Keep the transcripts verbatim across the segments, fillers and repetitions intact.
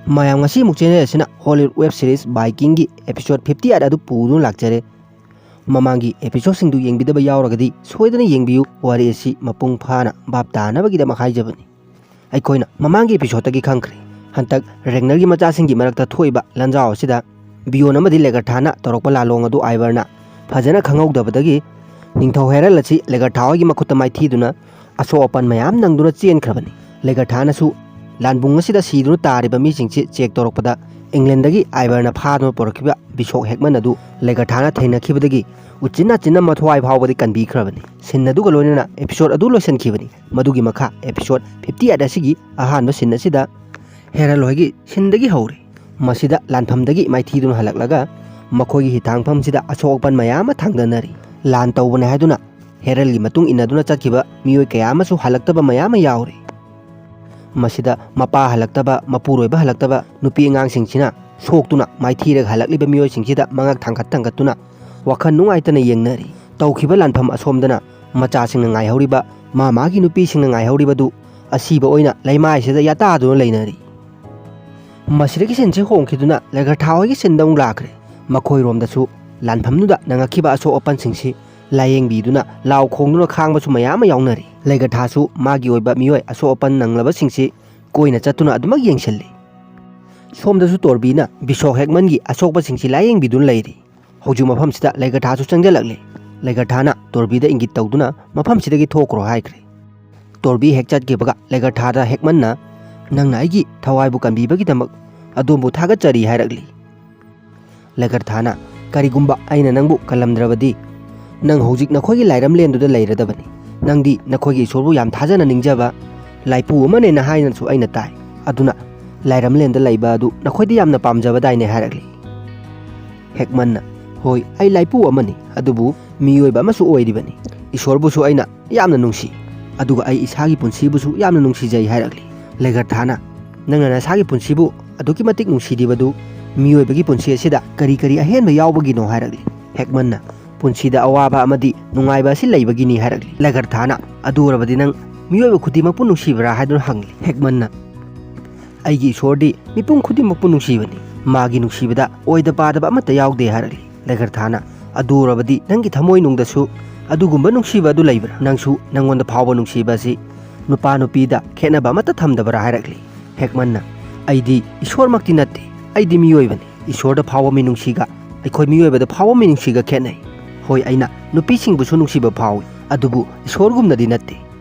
ꯃꯌꯥꯝ, ꯉꯁꯤ ꯑꯃꯨꯛ ꯆꯦꯅꯦꯜ ꯑꯁꯤꯅ ꯍꯣꯂꯤꯋꯨꯗ ꯋꯦꯕ ꯁꯤꯔꯤꯁ ꯕꯥꯏꯀꯤꯡꯒꯤ ꯑꯦꯄꯤꯁꯣꯗ ꯐꯤꯐꯇꯤ ꯑꯩꯠ ꯑꯗꯨ ꯄꯨꯗꯨꯅ ꯂꯥꯛꯆꯔꯦ꯫ ꯃꯃꯥꯡꯒꯤ ꯑꯦꯄꯤꯁꯣꯗꯁꯤꯡꯗꯨ ꯌꯦꯡꯕꯤꯗꯕ ꯌꯥꯎꯔꯒꯗꯤ ꯁꯣꯏꯗꯅ ꯌꯦꯡꯕꯤꯌꯨ꯫ ꯋꯥꯔꯤ ꯑꯁꯤ ꯃꯄꯨꯡ ꯐꯥꯅ ꯚꯥꯞ ꯇꯥꯅꯕꯒꯤꯗꯃꯛ ꯍꯥꯏꯖꯕꯅꯤ꯫ ꯑꯩꯈꯣꯏꯅ ꯃꯃꯥꯡꯒꯤ ꯑꯦꯄꯤꯁꯣꯗꯇꯒꯤ ꯈꯪꯈ꯭ꯔꯦ, ꯍꯟꯗꯛ ꯔꯦꯒꯅꯔꯒꯤ ꯃꯆꯥꯁꯤꯡꯒꯤ ꯃꯔꯛꯇ ꯊꯣꯛꯏꯕ ꯂꯥꯟꯖꯥꯎ ꯑꯁꯤꯗ ꯕꯤꯌꯣꯟ ꯑꯃꯗꯤ ꯂꯦꯒꯔꯊꯥꯅ ꯇꯧꯔꯛꯄ ꯂꯥꯂꯣꯡ ꯑꯗꯨ ꯑꯥꯏꯕꯔꯅ ꯐꯖꯅ ꯈꯪꯍꯧꯗꯕꯗꯒꯤ ꯅꯤꯡꯊꯧ ꯍꯦꯔꯜ ꯑꯁꯤ ꯂꯦꯒꯔꯊꯥ ꯍꯣꯏꯒꯤ ꯃꯈꯨꯠꯇ ꯃꯥꯏꯊꯤꯗꯨꯅ ꯑꯁꯣꯛ ꯑꯄꯟ ꯃꯌꯥꯝ ꯅꯪꯗꯨꯅ ꯆꯦꯟꯈ꯭ꯔꯕꯅꯤ꯫ ꯂꯦꯒꯔꯊꯥꯅꯁꯨ ꯂꯥꯟꯕꯨꯡ ꯑꯁꯤꯗ ꯁꯤꯗꯨꯅ ꯇꯥꯔꯤꯕ ꯃꯤꯁꯤꯡꯁꯤ ꯆꯦꯛ ꯇꯧꯔꯛꯄꯗ, ꯏꯪꯂꯦꯟꯗꯒꯤ ꯑꯥꯏꯕꯔꯅ ꯐꯥꯗꯨꯅ ꯄꯨꯔꯛꯈꯤꯕ ꯕꯤꯁꯣꯛ ꯍꯦꯛꯃꯟ ꯑꯗꯨ ꯂꯦꯒꯔꯊꯥꯅ ꯊꯦꯡꯅꯈꯤꯕꯗꯒꯤ ꯎꯆꯤꯟ ꯅꯥꯆꯤꯟꯅ ꯃꯊ꯭ꯋꯥꯏ ꯐꯥꯎꯕꯗꯤ ꯀꯟꯕꯤꯈ꯭ꯔꯕꯅꯤ꯫ ꯁꯤꯟ ꯑꯗꯨꯒ ꯂꯣꯏꯅꯅ ꯑꯦꯄꯤꯁꯣꯗ ꯑꯗꯨ ꯂꯣꯏꯁꯤꯟꯈꯤꯕꯅꯤ꯫ ꯃꯗꯨꯒꯤ ꯃꯈꯥ ꯑꯦꯄꯤꯁꯣꯗ ꯐꯤꯐꯇꯤ ꯑꯩꯠ ꯑꯁꯤꯒꯤ ꯑꯍꯥꯟꯕ ꯁꯤꯟ ꯑꯁꯤꯗ ꯍꯦꯔꯜ ꯍꯣꯏꯒꯤ ꯁꯤꯟꯗꯒꯤ ꯍꯧꯔꯤ꯫ ꯃꯁꯤꯗ ꯂꯥꯟꯐꯝꯗꯒꯤ ꯃꯥꯏꯊꯤꯗꯨꯅ ꯍꯜꯂꯛꯂꯒ ꯃꯈꯣꯏꯒꯤ ꯍꯤꯊꯥꯡꯐꯝꯁꯤꯗ ꯑꯁꯣꯛ ꯑꯄꯟ ꯃꯌꯥꯝ ꯑꯃ ꯊꯥꯡꯗꯅꯔꯤ꯫ ꯂꯥꯟ ꯇꯧꯕꯅꯦ ꯍꯥꯏꯗꯨꯅ ꯍꯦꯔꯜꯒꯤ ꯃꯇꯨꯡ ꯏꯟꯅꯗꯨꯅ ꯆꯠꯈꯤꯕ ꯃꯤꯑꯣꯏ ꯀꯌꯥ ꯑꯃꯁꯨ ꯍꯜꯂꯛꯇꯕ ꯃꯌꯥꯝ ꯑꯃ ꯌꯥꯎꯔꯤ꯫ ꯃꯁꯤꯗ ꯃꯄꯥ ꯍꯜꯂꯛꯇꯕ, ꯃꯄꯨꯔꯣꯏꯕ ꯍꯜꯂꯛꯇꯕ ꯅꯨꯄꯤ ꯑꯉꯥꯡꯁꯤꯡꯁꯤꯅ ꯁꯣꯛꯇꯨꯅ ꯃꯥꯏꯊꯤꯔꯒ ꯍꯜꯂꯛꯂꯤꯕ ꯃꯤꯑꯣꯏꯁꯤꯡꯁꯤꯗ ꯃꯉꯛ ꯊꯥꯡꯒꯠ ꯊꯥꯡꯒꯠꯇꯨꯅ ꯋꯥꯈꯜ ꯅꯨꯡꯉꯥꯏꯇꯅ ꯌꯦꯡꯅꯔꯤ꯫ ꯇꯧꯈꯤꯕ ꯂꯥꯟꯐꯝ ꯑꯁꯣꯝꯗꯅ ꯃꯆꯥꯁꯤꯡꯅ ꯉꯥꯏꯍꯧꯔꯤꯕ ꯃꯥ ꯃꯥꯒꯤ ꯅꯨꯄꯤꯁꯤꯡꯅ ꯉꯥꯏꯍꯧꯔꯤꯕꯗꯨ ꯑꯁꯤꯕ ꯑꯣꯏꯅ ꯂꯩꯃꯥꯏꯁꯤꯗ ꯌꯥꯇꯥꯗꯨꯅ ꯂꯩꯅꯔꯤ꯫ ꯃꯁꯤꯗꯒꯤ ꯁꯤꯟꯁꯤ ꯍꯣꯡꯈꯤꯗꯨꯅ ꯂꯦꯒꯔꯊꯥ ꯍꯣꯏꯒꯤ ꯁꯤꯟꯗ ꯑꯃꯨꯛ ꯂꯥꯛꯈ꯭ꯔꯦ꯫ ꯃꯈꯣꯏꯔꯣꯝꯗꯁꯨ ꯂꯥꯟꯐꯝꯗꯨꯗ ꯅꯪꯉꯛꯈꯤꯕ ꯑꯁꯣꯛ ꯑꯄꯟꯁꯤꯡꯁꯤ ꯂꯥꯌꯦꯡꯕꯤꯗꯨꯅ ꯂꯥꯎ ꯈꯣꯡꯗꯨꯅ ꯈꯥꯡꯕꯁꯨ ꯃꯌꯥꯝ ꯑꯃ ꯌꯥꯎꯅꯔꯤ꯫ ꯂꯦꯒꯔꯊꯥꯁꯨ ꯃꯥꯒꯤ ꯑꯣꯏꯕ ꯃꯤꯑꯣꯏ ꯑꯁꯣꯛ ꯑꯄꯟ ꯅꯪꯂꯕꯁꯤꯡꯁꯤ ꯀꯣꯏꯅ ꯆꯠꯇꯨꯅ ꯑꯗꯨꯃꯛ ꯌꯦꯡꯁꯤꯜꯂꯤ꯫ ꯁꯣꯝꯗꯁꯨ ꯇꯣꯔꯕꯤꯅ ꯕꯤꯁꯣꯛ ꯍꯦꯛꯃꯟꯒꯤ ꯑꯁꯣꯛꯄꯁꯤꯡꯁꯤ ꯂꯥꯌꯦꯡꯕꯤꯗꯨꯅ ꯂꯩꯔꯤ꯫ ꯍꯧꯖꯤꯛ ꯃꯐꯝꯁꯤꯗ ꯂꯦꯒꯔꯊꯥꯁꯨ ꯆꯪꯁꯤꯜꯂꯛꯂꯦ꯫ ꯂꯦꯒꯔꯊꯥꯅ ꯇꯣꯔꯕꯤꯗ ꯏꯪꯒꯤꯠ ꯇꯧꯗꯨꯅ ꯃꯐꯝꯁꯤꯗꯒꯤ ꯊꯣꯛꯈ꯭ꯔꯣ ꯍꯥꯏꯈ꯭ꯔꯦ꯫ ꯇꯣꯔꯕꯤ ꯍꯦꯛ ꯆꯠꯈꯤꯕꯒ ꯂꯦꯒꯔꯊꯥꯗ ꯍꯦꯛꯃꯟꯅ, "ꯅꯪꯅ ꯑꯩꯒꯤ ꯊꯋꯥꯏꯕꯨ ꯀꯟꯕꯤꯕꯒꯤꯗꯃꯛ ꯑꯗꯣꯝꯕꯨ ꯊꯥꯒꯠꯆꯔꯤ" ꯍꯥꯏꯔꯛꯂꯤ꯫ ꯂꯦꯒꯔꯊꯥꯅ, "ꯀꯔꯤꯒꯨꯝꯕ ꯑꯩꯅ ꯅꯪꯕꯨ ꯀꯜꯂꯝꯗ꯭ꯔꯕꯗꯤ, ꯅꯪ ꯍꯧꯖꯤꯛ ꯅꯈꯣꯏꯒꯤ ꯂꯥꯏꯔꯝꯂꯦꯟꯗꯨꯗ ꯂꯩꯔꯗꯕꯅꯤ꯫ ꯅꯪꯗꯤ ꯅꯈꯣꯏꯒꯤ ꯏꯁꯣꯔꯕꯨ ꯌꯥꯝ ꯊꯥꯖꯅ ꯅꯤꯡꯖꯕ ꯂꯥꯏꯄꯨ ꯑꯃꯅꯦꯅ ꯍꯥꯏꯅꯁꯨ ꯑꯩꯅ ꯇꯥꯏ꯫ ꯑꯗꯨꯅ ꯂꯥꯏꯔꯝꯂꯦꯟꯗ ꯂꯩꯕ ꯑꯗꯨ ꯅꯈꯣꯏꯗꯤ ꯌꯥꯝꯅ ꯄꯥꯝꯖꯕꯗꯥꯏꯅꯦ?" ꯍꯥꯏꯔꯛꯂꯤ꯫ ꯍꯦꯛꯃꯟꯅ, "ꯍꯣꯏ, ꯑꯩ ꯂꯥꯏꯄꯨ ꯑꯃꯅꯤ, ꯑꯗꯨꯕꯨ ꯃꯤꯑꯣꯏꯕ ꯑꯃꯁꯨ ꯑꯣꯏꯔꯤꯕꯅꯤ꯫ ꯏꯁꯣꯔꯕꯨꯁꯨ ꯑꯩꯅ ꯌꯥꯝꯅ ꯅꯨꯡꯁꯤ, ꯑꯗꯨꯒ ꯑꯩ ꯏꯁꯥꯒꯤ ꯄꯨꯟꯁꯤꯕꯨꯁꯨ ꯌꯥꯝꯅ ꯅꯨꯡꯁꯤꯖꯩ" ꯍꯥꯏꯔꯛꯂꯤ꯫ ꯂꯦꯒꯔꯊꯥꯅ, "ꯅꯪꯅ ꯅꯁꯥꯒꯤ ꯄꯨꯟꯁꯤꯕꯨ ꯑꯗꯨꯛꯀꯤ ꯃꯇꯤꯛ ꯅꯨꯡꯁꯤꯔꯤꯕꯗꯨ ꯃꯤꯑꯣꯏꯕꯒꯤ ꯄꯨꯟꯁꯤ ꯑꯁꯤꯗ ꯀꯔꯤ ꯀꯔꯤ ꯑꯍꯦꯟꯕ ꯌꯥꯎꯕꯒꯤꯅꯣ?" ꯍꯥꯏꯔꯛꯂꯤ꯫ ꯍꯦꯛꯃꯟꯅ, "ꯄꯨꯟꯁꯤꯗ ꯑꯋꯥꯕ ꯑꯃꯗꯤ ꯅꯨꯡꯉꯥꯏꯕ ꯑꯁꯤ ꯂꯩꯕꯒꯤꯅꯤ" ꯍꯥꯏꯔꯛꯂꯤ꯫ ꯂꯦꯒꯔꯊꯥꯅ, "ꯑꯗꯨ ꯑꯣꯏꯔꯕꯗꯤ ꯅꯪ ꯃꯤꯑꯣꯏꯕ ꯈꯨꯗꯤꯡꯃꯛꯄꯨ ꯅꯨꯡꯁꯤꯕ꯭ꯔꯥ?" ꯍꯥꯏꯗꯨꯅ ꯍꯪꯂꯤ꯫ ꯍꯦꯛꯃꯟꯅ, "ꯑꯩꯒꯤ ꯏꯁꯣꯔꯗꯤ ꯃꯤꯄꯨꯝ ꯈꯨꯗꯤꯡꯃꯛꯄꯨ ꯅꯨꯡꯁꯤꯕꯅꯤ, ꯃꯥꯒꯤ ꯅꯨꯡꯁꯤꯕꯗ ꯑꯣꯏꯗ ꯄꯥꯗꯕ ꯑꯃꯠꯇ ꯌꯥꯎꯗꯦ" ꯍꯥꯏꯔꯛꯂꯤ꯫ ꯂꯦꯒꯔꯊꯥꯅ, "ꯑꯗꯨ ꯑꯣꯏꯔꯕꯗꯤ ꯅꯪꯒꯤ ꯊꯃꯣꯏꯅꯨꯡꯗꯁꯨ ꯑꯗꯨꯒꯨꯝꯕ ꯅꯨꯡꯁꯤꯕ ꯑꯗꯨ ꯂꯩꯕ꯭ꯔꯥ? ꯅꯪꯁꯨ ꯅꯪꯉꯣꯟꯗ ꯐꯥꯎꯕ ꯅꯨꯡꯁꯤꯕ ꯑꯁꯤ ꯅꯨꯄꯥ ꯅꯨꯄꯤꯗ ꯈꯦꯠꯅꯕ ꯑꯃꯠꯇ ꯊꯝꯗꯕ꯭ꯔꯥ?" ꯍꯥꯏꯔꯛꯂꯤ꯫ ꯍꯦꯛꯃꯟꯅ, "ꯑꯩꯗꯤ ꯏꯁꯣꯔꯃꯛꯇꯤ ꯅꯠꯇꯦ, ꯑꯩꯗꯤ ꯃꯤꯑꯣꯏꯕꯅꯤ꯫ ꯏꯁꯣꯔꯗ ꯐꯥꯎꯕ ꯃꯤꯅꯨꯡꯁꯤꯒ ꯑꯩꯈꯣꯏ ꯃꯤꯑꯣꯏꯕꯗ ꯐꯥꯎꯕ ꯃꯤꯅꯨꯡꯁꯤꯒ ꯈꯦꯠꯅꯩ꯫ ꯍꯣꯏ, ꯑꯩꯅ ꯅꯨꯄꯤꯁꯤꯡꯕꯨꯁꯨ ꯅꯨꯡꯁꯤꯕ ꯐꯥꯎꯏ, ꯑꯗꯨꯕꯨ ꯏꯁꯣꯔꯒꯨꯝꯅꯗꯤ ꯅꯠꯇꯦ꯫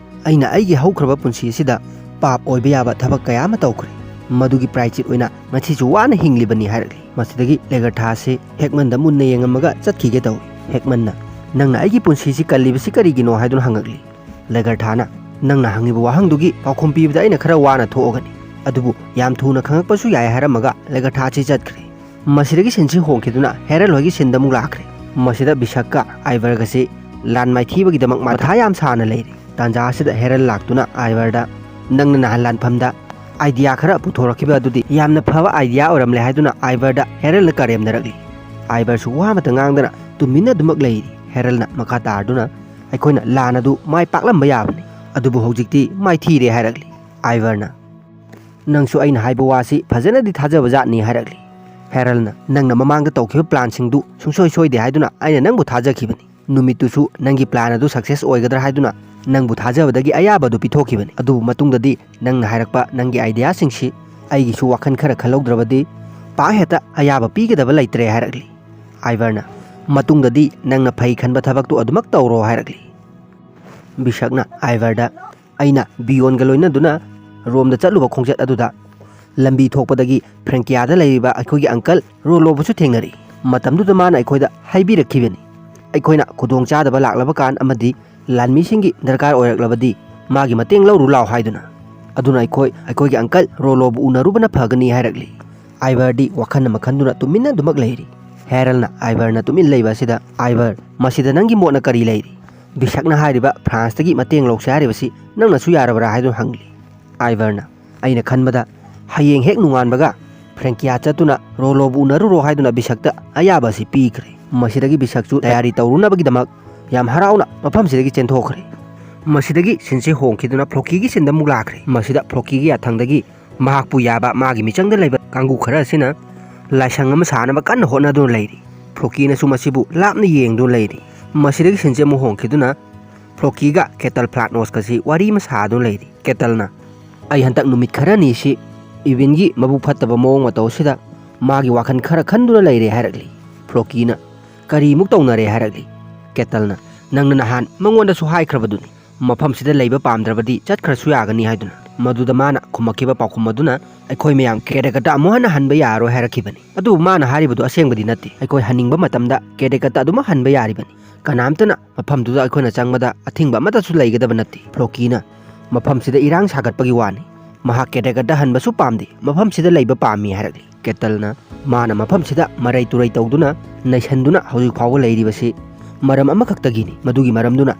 ꯑꯩꯅ ꯑꯩꯒꯤ ꯍꯧꯈ꯭ꯔꯕ ꯄꯨꯟꯁꯤ ꯑꯁꯤꯗ ꯄꯥꯞ ꯑꯣꯏꯕ ꯌꯥꯕ ꯊꯕꯛ ꯀꯌꯥ ꯑꯃ ꯇꯧꯈ꯭ꯔꯦ꯫ ꯃꯗꯨꯒꯤ ꯄ꯭ꯔꯥꯏꯆꯤꯠ ꯑꯣꯏꯅ ꯉꯁꯤꯁꯨ ꯋꯥꯅ ꯍꯤꯡꯂꯤꯕꯅꯤ" ꯍꯥꯏꯔꯛꯂꯤ꯫ ꯃꯁꯤꯗꯒꯤ ꯂꯦꯒꯔꯊꯥ ꯑꯁꯤ ꯍꯦꯛꯃꯟꯗ ꯃꯨꯟꯅ ꯌꯦꯡꯉꯝꯃꯒ ꯆꯠꯈꯤꯒꯦ ꯇꯧꯏ꯫ ꯍꯦꯛꯃꯟꯅ, "ꯅꯪꯅ ꯑꯩꯒꯤ ꯄꯨꯟꯁꯤꯁꯤ ꯀꯜꯂꯤꯕꯁꯤ ꯀꯔꯤꯒꯤꯅꯣ?" ꯍꯥꯏꯗꯨꯅ ꯍꯪꯉꯛꯂꯤ꯫ ꯂꯦꯒꯔꯊꯥꯅ, "ꯅꯪꯅ ꯍꯪꯉꯤꯕ ꯋꯥꯍꯪꯗꯨꯒꯤ ꯄꯥꯎꯈꯨꯝ ꯄꯤꯕꯗ ꯑꯩꯅ ꯈꯔ ꯋꯥꯅ ꯊꯣꯛꯑꯒꯅꯤ, ꯑꯗꯨꯕꯨ ꯌꯥꯝ ꯊꯨꯅ ꯈꯪꯉꯛꯄꯁꯨ ꯌꯥꯏ" ꯍꯥꯏꯔꯝꯃꯒ ꯂꯦꯒꯔꯊꯥ ꯑꯁꯤ ꯆꯠꯈ꯭ꯔꯦ꯫ ꯃꯁꯤꯗꯒꯤ ꯁꯤꯟꯁꯤ ꯍꯣꯡꯈꯤꯗꯨꯅ ꯍꯦꯔꯜ ꯍꯣꯏꯒꯤ ꯁꯤꯟꯗ ꯑꯃꯨꯛ ꯂꯥꯛꯈ꯭ꯔꯦ꯫ ꯃꯁꯤꯗ ꯕꯤꯁꯛꯀ ꯑꯥꯏꯚꯔꯒꯁꯤ ꯂꯥꯟ ꯃꯥꯏꯊꯤꯕꯒꯤ ꯗꯃꯛ ꯃꯊꯥ ꯌꯥꯝ ꯁꯥꯅ ꯂꯩꯔꯤ꯫ ꯇꯥꯟꯖꯥ ꯑꯁꯤꯗ ꯍꯦꯔꯜ ꯂꯥꯛꯇꯨꯅ ꯑꯥꯏꯚꯔꯗ, "ꯅꯪꯅ ꯅꯍꯥꯟ ꯂꯥꯟꯐꯝꯗ ꯑꯥꯏꯗꯤꯌꯥ ꯈꯔ ꯄꯨꯊꯣꯔꯛꯈꯤꯕ ꯑꯗꯨꯗꯤ ꯌꯥꯝꯅ ꯐꯕ ꯑꯥꯏꯗꯤꯌꯥ ꯑꯣꯏꯔꯝꯂꯦ" ꯍꯥꯏꯗꯨꯅ ꯑꯥꯏꯚꯔꯗ ꯍꯦꯔꯜꯅ ꯀꯔꯦꯝꯅꯔꯛꯂꯤ꯫ ꯑꯥꯏꯚꯔꯁꯨ ꯋꯥ ꯑꯃꯇ ꯉꯥꯡꯗꯅ ꯇꯨꯃꯤꯟꯅ ꯑꯗꯨꯃꯛ ꯂꯩꯔꯤ꯫ ꯍꯦꯔꯜꯅ ꯃꯈꯥ ꯇꯥꯔꯗꯨꯅ, "ꯑꯩꯈꯣꯏꯅ ꯂꯥꯟ ꯑꯗꯨ ꯃꯥꯏ ꯄꯥꯛꯂꯝꯕ ꯌꯥꯕꯅꯤ, ꯑꯗꯨꯕꯨ ꯍꯧꯖꯤꯛꯇꯤ ꯃꯥꯏꯊꯤꯔꯦ" ꯍꯥꯏꯔꯛꯂꯤ꯫ ꯑꯥꯏꯚꯔꯅ, "ꯅꯪꯁꯨ ꯑꯩꯅ ꯍꯥꯏꯕ ꯋꯥꯁꯤ ꯐꯖꯅꯗꯤ ꯊꯥꯖꯕ ꯖꯥꯠꯅꯤ" ꯍꯥꯏꯔꯛꯂꯤ꯫ ꯍꯦꯔꯜꯅ, "ꯅꯪꯅ ꯃꯃꯥꯡꯗ ꯇꯧꯈꯤꯕ ꯄ꯭ꯂꯥꯟꯁꯤꯡꯗꯨ ꯁꯨꯡꯁꯣꯏ ꯁꯣꯏꯗꯦ ꯍꯥꯏꯗꯨꯅ ꯑꯩꯅ ꯅꯪꯕꯨ ꯊꯥꯖꯈꯤꯕꯅꯤ꯫ ꯅꯨꯃꯤꯠꯇꯨꯁꯨ ꯅꯪꯒꯤ ꯄ꯭ꯂꯥꯟ ꯑꯗꯨ ꯁꯛꯁꯦꯁ ꯑꯣꯏꯒꯗ꯭ꯔꯥ ꯍꯥꯏꯗꯨꯅ ꯅꯪꯕꯨ ꯊꯥꯖꯕꯗꯒꯤ ꯑꯌꯥꯕꯗꯨ ꯄꯤꯊꯣꯛꯈꯤꯕꯅꯤ꯫ ꯑꯗꯨꯕꯨ ꯃꯇꯨꯡꯗꯗꯤ ꯅꯪꯅ ꯍꯥꯏꯔꯛꯄ ꯅꯪꯒꯤ ꯑꯥꯏꯗꯤꯌꯥꯁꯤꯡꯁꯤ ꯑꯩꯒꯤꯁꯨ ꯋꯥꯈꯜ ꯈꯔ ꯈꯜꯍꯧꯗ꯭ꯔꯕꯗꯤ ꯄꯥꯛ ꯍꯦꯛꯇ ꯑꯌꯥꯕ ꯄꯤꯒꯗꯕ ꯂꯩꯇ꯭ꯔꯦ" ꯍꯥꯏꯔꯛꯂꯤ꯫ ꯑꯥꯏꯚꯔꯅ, "ꯃꯇꯨꯡꯗꯗꯤ ꯅꯪꯅ ꯐꯩ ꯈꯟꯕ ꯊꯕꯛꯇꯨ ꯑꯗꯨꯃꯛ ꯇꯧꯔꯣ" ꯍꯥꯏꯔꯛꯂꯤ꯫ ꯕꯤꯁꯛꯅ ꯑꯥꯏꯚꯔꯗ, "ꯑꯩꯅ ꯕꯤꯌꯣꯟꯒ ꯂꯣꯏꯅꯗꯨꯅ ꯔꯣꯝꯗ ꯆꯠꯂꯨꯕ ꯈꯣꯡꯆꯠ ꯑꯗꯨꯗ ꯂꯝꯕꯤ ꯊꯣꯛꯄꯗꯒꯤ ꯐ꯭ꯔꯦꯡꯀꯤꯌꯥꯗ ꯂꯩꯔꯤꯕ ꯑꯩꯈꯣꯏꯒꯤ ꯑꯪꯀꯜ ꯔꯣꯂꯣꯕꯨꯁꯨ ꯊꯦꯡꯅꯔꯛꯏ꯫ ꯃꯇꯝꯗꯨꯗ ꯃꯥꯅ ꯑꯩꯈꯣꯏꯗ ꯍꯥꯏꯕꯤꯔꯛꯈꯤꯕꯅꯤ, ꯑꯩꯈꯣꯏꯅ ꯈꯨꯗꯣꯡꯆꯥꯗꯕ ꯂꯥꯛꯂꯕ ꯀꯥꯟ ꯑꯃꯗꯤ ꯂꯥꯟꯃꯤꯁꯤꯡꯒꯤ ꯗꯔꯀꯥꯔ ꯑꯣꯏꯔꯛꯂꯕꯗꯤ ꯃꯥꯒꯤ ꯃꯇꯦꯡ ꯂꯧꯔꯨ ꯂꯥꯎ ꯍꯥꯏꯗꯨꯅ꯫ ꯑꯗꯨꯅ ꯑꯩꯈꯣꯏ ꯑꯩꯈꯣꯏꯒꯤ ꯑꯪꯀꯜ ꯔꯣꯂꯣꯕꯨ ꯎꯅꯔꯨꯕꯅ ꯐꯒꯅꯤ" ꯍꯥꯏꯔꯛꯂꯤ꯫ ꯑꯥꯏꯚꯔꯗꯤ ꯋꯥꯈꯜ ꯑꯃ ꯈꯟꯗꯨꯅ ꯇꯨꯃꯤꯟꯅ ꯑꯗꯨꯃꯛ ꯂꯩꯔꯤ꯫ ꯍꯦꯔꯜꯅ ꯑꯥꯏꯚꯔꯅ ꯇꯨꯃꯤꯟ ꯂꯩꯕ ꯑꯁꯤꯗ, "ꯑꯥꯏꯚꯔ, ꯃꯁꯤꯗ ꯅꯪꯒꯤ ꯃꯣꯠꯅ ꯀꯔꯤ ꯂꯩꯔꯤ? ꯕꯤꯁꯛꯅ ꯍꯥꯏꯔꯤꯕ ꯐ꯭ꯔꯥꯟꯁꯇꯒꯤ ꯃꯇꯦꯡ ꯂꯧꯁꯦ ꯍꯥꯏꯔꯤꯕꯁꯤ ꯅꯪꯅꯁꯨ ꯌꯥꯔꯕ꯭ꯔꯥ?" ꯍꯥꯏꯗꯨꯅ ꯍꯪꯂꯤ꯫ ꯑꯥꯏꯚꯔꯅ, "ꯑꯩꯅ ꯈꯟꯕꯗ ꯍꯌꯦꯡ ꯍꯦꯛ ꯅꯣꯡꯉꯥꯟꯕꯒ ꯐ꯭ꯔꯦꯡꯀꯤꯌꯥ ꯆꯠꯇꯨꯅ ꯔꯣꯂꯣꯕꯨ ꯎꯅꯔꯨꯔꯣ" ꯍꯥꯏꯗꯨꯅ ꯕꯤꯁꯛꯇ ꯑꯌꯥꯕ ꯑꯁꯤ ꯄꯤꯈ꯭ꯔꯦ꯫ ꯃꯁꯤꯗꯒꯤ ꯕꯤꯁꯛꯁꯨ ꯇꯌꯥꯔꯤ ꯇꯧꯔꯨꯅꯕꯒꯤꯗꯃꯛ ꯌꯥꯝ ꯍꯔꯥꯎꯅ ꯃꯐꯝꯁꯤꯗꯒꯤ ꯆꯦꯟꯊꯣꯛꯈ꯭ꯔꯦ꯫ ꯃꯁꯤꯗꯒꯤ ꯁꯤꯟꯁꯤ ꯍꯣꯡꯈꯤꯗꯨꯅ ꯐ꯭ꯂꯣꯀꯤꯒꯤ ꯁꯤꯟꯗ ꯑꯃꯨꯛ ꯂꯥꯛꯈ꯭ꯔꯦ꯫ ꯃꯁꯤꯗ ꯐ꯭ꯂꯣꯀꯤꯒꯤ ꯌꯥꯊꯪꯗꯒꯤ ꯃꯍꯥꯛꯄꯨ ꯌꯥꯕ ꯃꯥꯒꯤ ꯃꯤꯆꯪꯗ ꯂꯩꯕ ꯀꯥꯡꯕꯨ ꯈꯔ ꯑꯁꯤꯅ ꯂꯥꯏꯁꯪ ꯑꯃ ꯁꯥꯅꯕ ꯀꯟꯅ ꯍꯣꯠꯅꯗꯨꯅ ꯂꯩꯔꯤ꯫ ꯐ꯭ꯂꯣꯀꯤꯅꯁꯨ ꯃꯁꯤꯕꯨ ꯂꯥꯞꯅ ꯌꯦꯡꯗꯨꯅ ꯂꯩꯔꯤ꯫ ꯃꯁꯤꯗꯒꯤ ꯁꯤꯟꯁꯦ ꯑꯃꯨꯛ ꯍꯣꯡꯈꯤꯗꯨꯅ ꯐ꯭ꯂꯣꯀꯤꯒ ꯀꯦꯇꯜ ꯐ꯭ꯂꯥꯠꯅꯣꯁꯀꯁꯤ ꯋꯥꯔꯤ ꯑꯃ ꯁꯥꯗꯨꯅ ꯂꯩꯔꯤ꯫ ꯀꯦꯇꯜꯅ, "ꯑꯩ ꯍꯟꯗꯛ ꯅꯨꯃꯤꯠ ꯈꯔꯅꯤ ꯁꯤ ꯏꯕꯤꯟꯒꯤ ꯃꯕꯨꯛ ꯐꯠꯇꯕ ꯃꯑꯣꯡ ꯃꯇꯧ ꯑꯁꯤꯗ ꯃꯥꯒꯤ ꯋꯥꯈꯜ ꯈꯔ ꯈꯟꯗꯨꯅ ꯂꯩꯔꯦ" ꯍꯥꯏꯔꯛꯂꯤ꯫ ꯐ꯭ꯂꯣꯀꯤꯅ, "ꯀꯔꯤꯃꯨꯛ ꯇꯧꯅꯔꯦ?" ꯍꯥꯏꯔꯛꯂꯤ꯫ ꯀꯦꯇꯜꯅ, "ꯅꯪꯅ ꯅꯍꯥꯟ ꯃꯉꯣꯟꯗꯁꯨ ꯍꯥꯏꯈ꯭ꯔꯕꯗꯨꯅꯤ, ꯃꯐꯝꯁꯤꯗ ꯂꯩꯕ ꯄꯥꯝꯗ꯭ꯔꯕꯗꯤ ꯆꯠꯈ꯭ꯔꯁꯨ ꯌꯥꯒꯅꯤ ꯍꯥꯏꯗꯨꯅ꯫ ꯃꯗꯨꯗ ꯃꯥꯅ ꯈꯨꯝꯃꯛꯈꯤꯕ ꯄꯥꯎꯈꯨꯝ ꯑꯗꯨꯅ ꯑꯩꯈꯣꯏ ꯃꯌꯥꯝ ꯀꯦꯗꯦꯀꯠꯇ ꯑꯃꯨꯛ ꯍꯟꯅ ꯍꯟꯕ ꯌꯥꯔꯣꯏ ꯍꯥꯏꯔꯛꯈꯤꯕꯅꯤ꯫ ꯑꯗꯨꯕꯨ ꯃꯥꯅ ꯍꯥꯏꯔꯤꯕꯗꯨ ꯑꯁꯦꯡꯕꯗꯤ ꯅꯠꯇꯦ꯫ ꯑꯩꯈꯣꯏ ꯍꯟꯅꯤꯡꯕ ꯃꯇꯝꯗ ꯀꯦꯗꯦꯀꯠꯇ ꯑꯗꯨꯃꯛ ꯍꯟꯕ ꯌꯥꯔꯤꯕꯅꯤ꯫ ꯀꯅꯥꯝꯇꯅ ꯃꯐꯝꯗꯨꯗ ꯑꯩꯈꯣꯏꯅ ꯆꯪꯕꯗ ꯑꯊꯤꯡꯕ ꯑꯃꯠꯇꯁꯨ ꯂꯩꯒꯗꯕ ꯅꯠꯇꯦ꯫" ꯐ꯭ꯂꯣꯀꯤꯅ, "ꯃꯐꯝꯁꯤꯗ ꯏꯔꯥꯡ ꯁꯥꯒꯠꯄꯒꯤ ꯋꯥꯅꯤ꯫ ꯃꯍꯥꯛ ꯀꯦꯗꯦꯀꯠꯇ ꯍꯟꯕꯁꯨ ꯄꯥꯝꯗꯦ, ꯃꯐꯝꯁꯤꯗ ꯂꯩꯕ ꯄꯥꯝꯃꯤ" ꯍꯥꯏꯔꯛꯂꯤ꯫ ꯀꯦꯇꯜꯅ, "ꯃꯥꯅ ꯃꯐꯝꯁꯤꯗ ꯃꯔꯩ ꯇꯨꯔꯩ ꯇꯧꯗꯨꯅ ꯅꯩꯁꯟꯗꯨꯅ ꯍꯧꯖꯤꯛ ꯐꯥꯎꯕ ꯂꯩꯔꯤꯕꯁꯤ ꯃꯔꯝ ꯑꯃꯈꯛꯇꯒꯤꯅꯤ꯫ ꯃꯗꯨꯒꯤ ꯃꯔꯝꯗꯨꯅ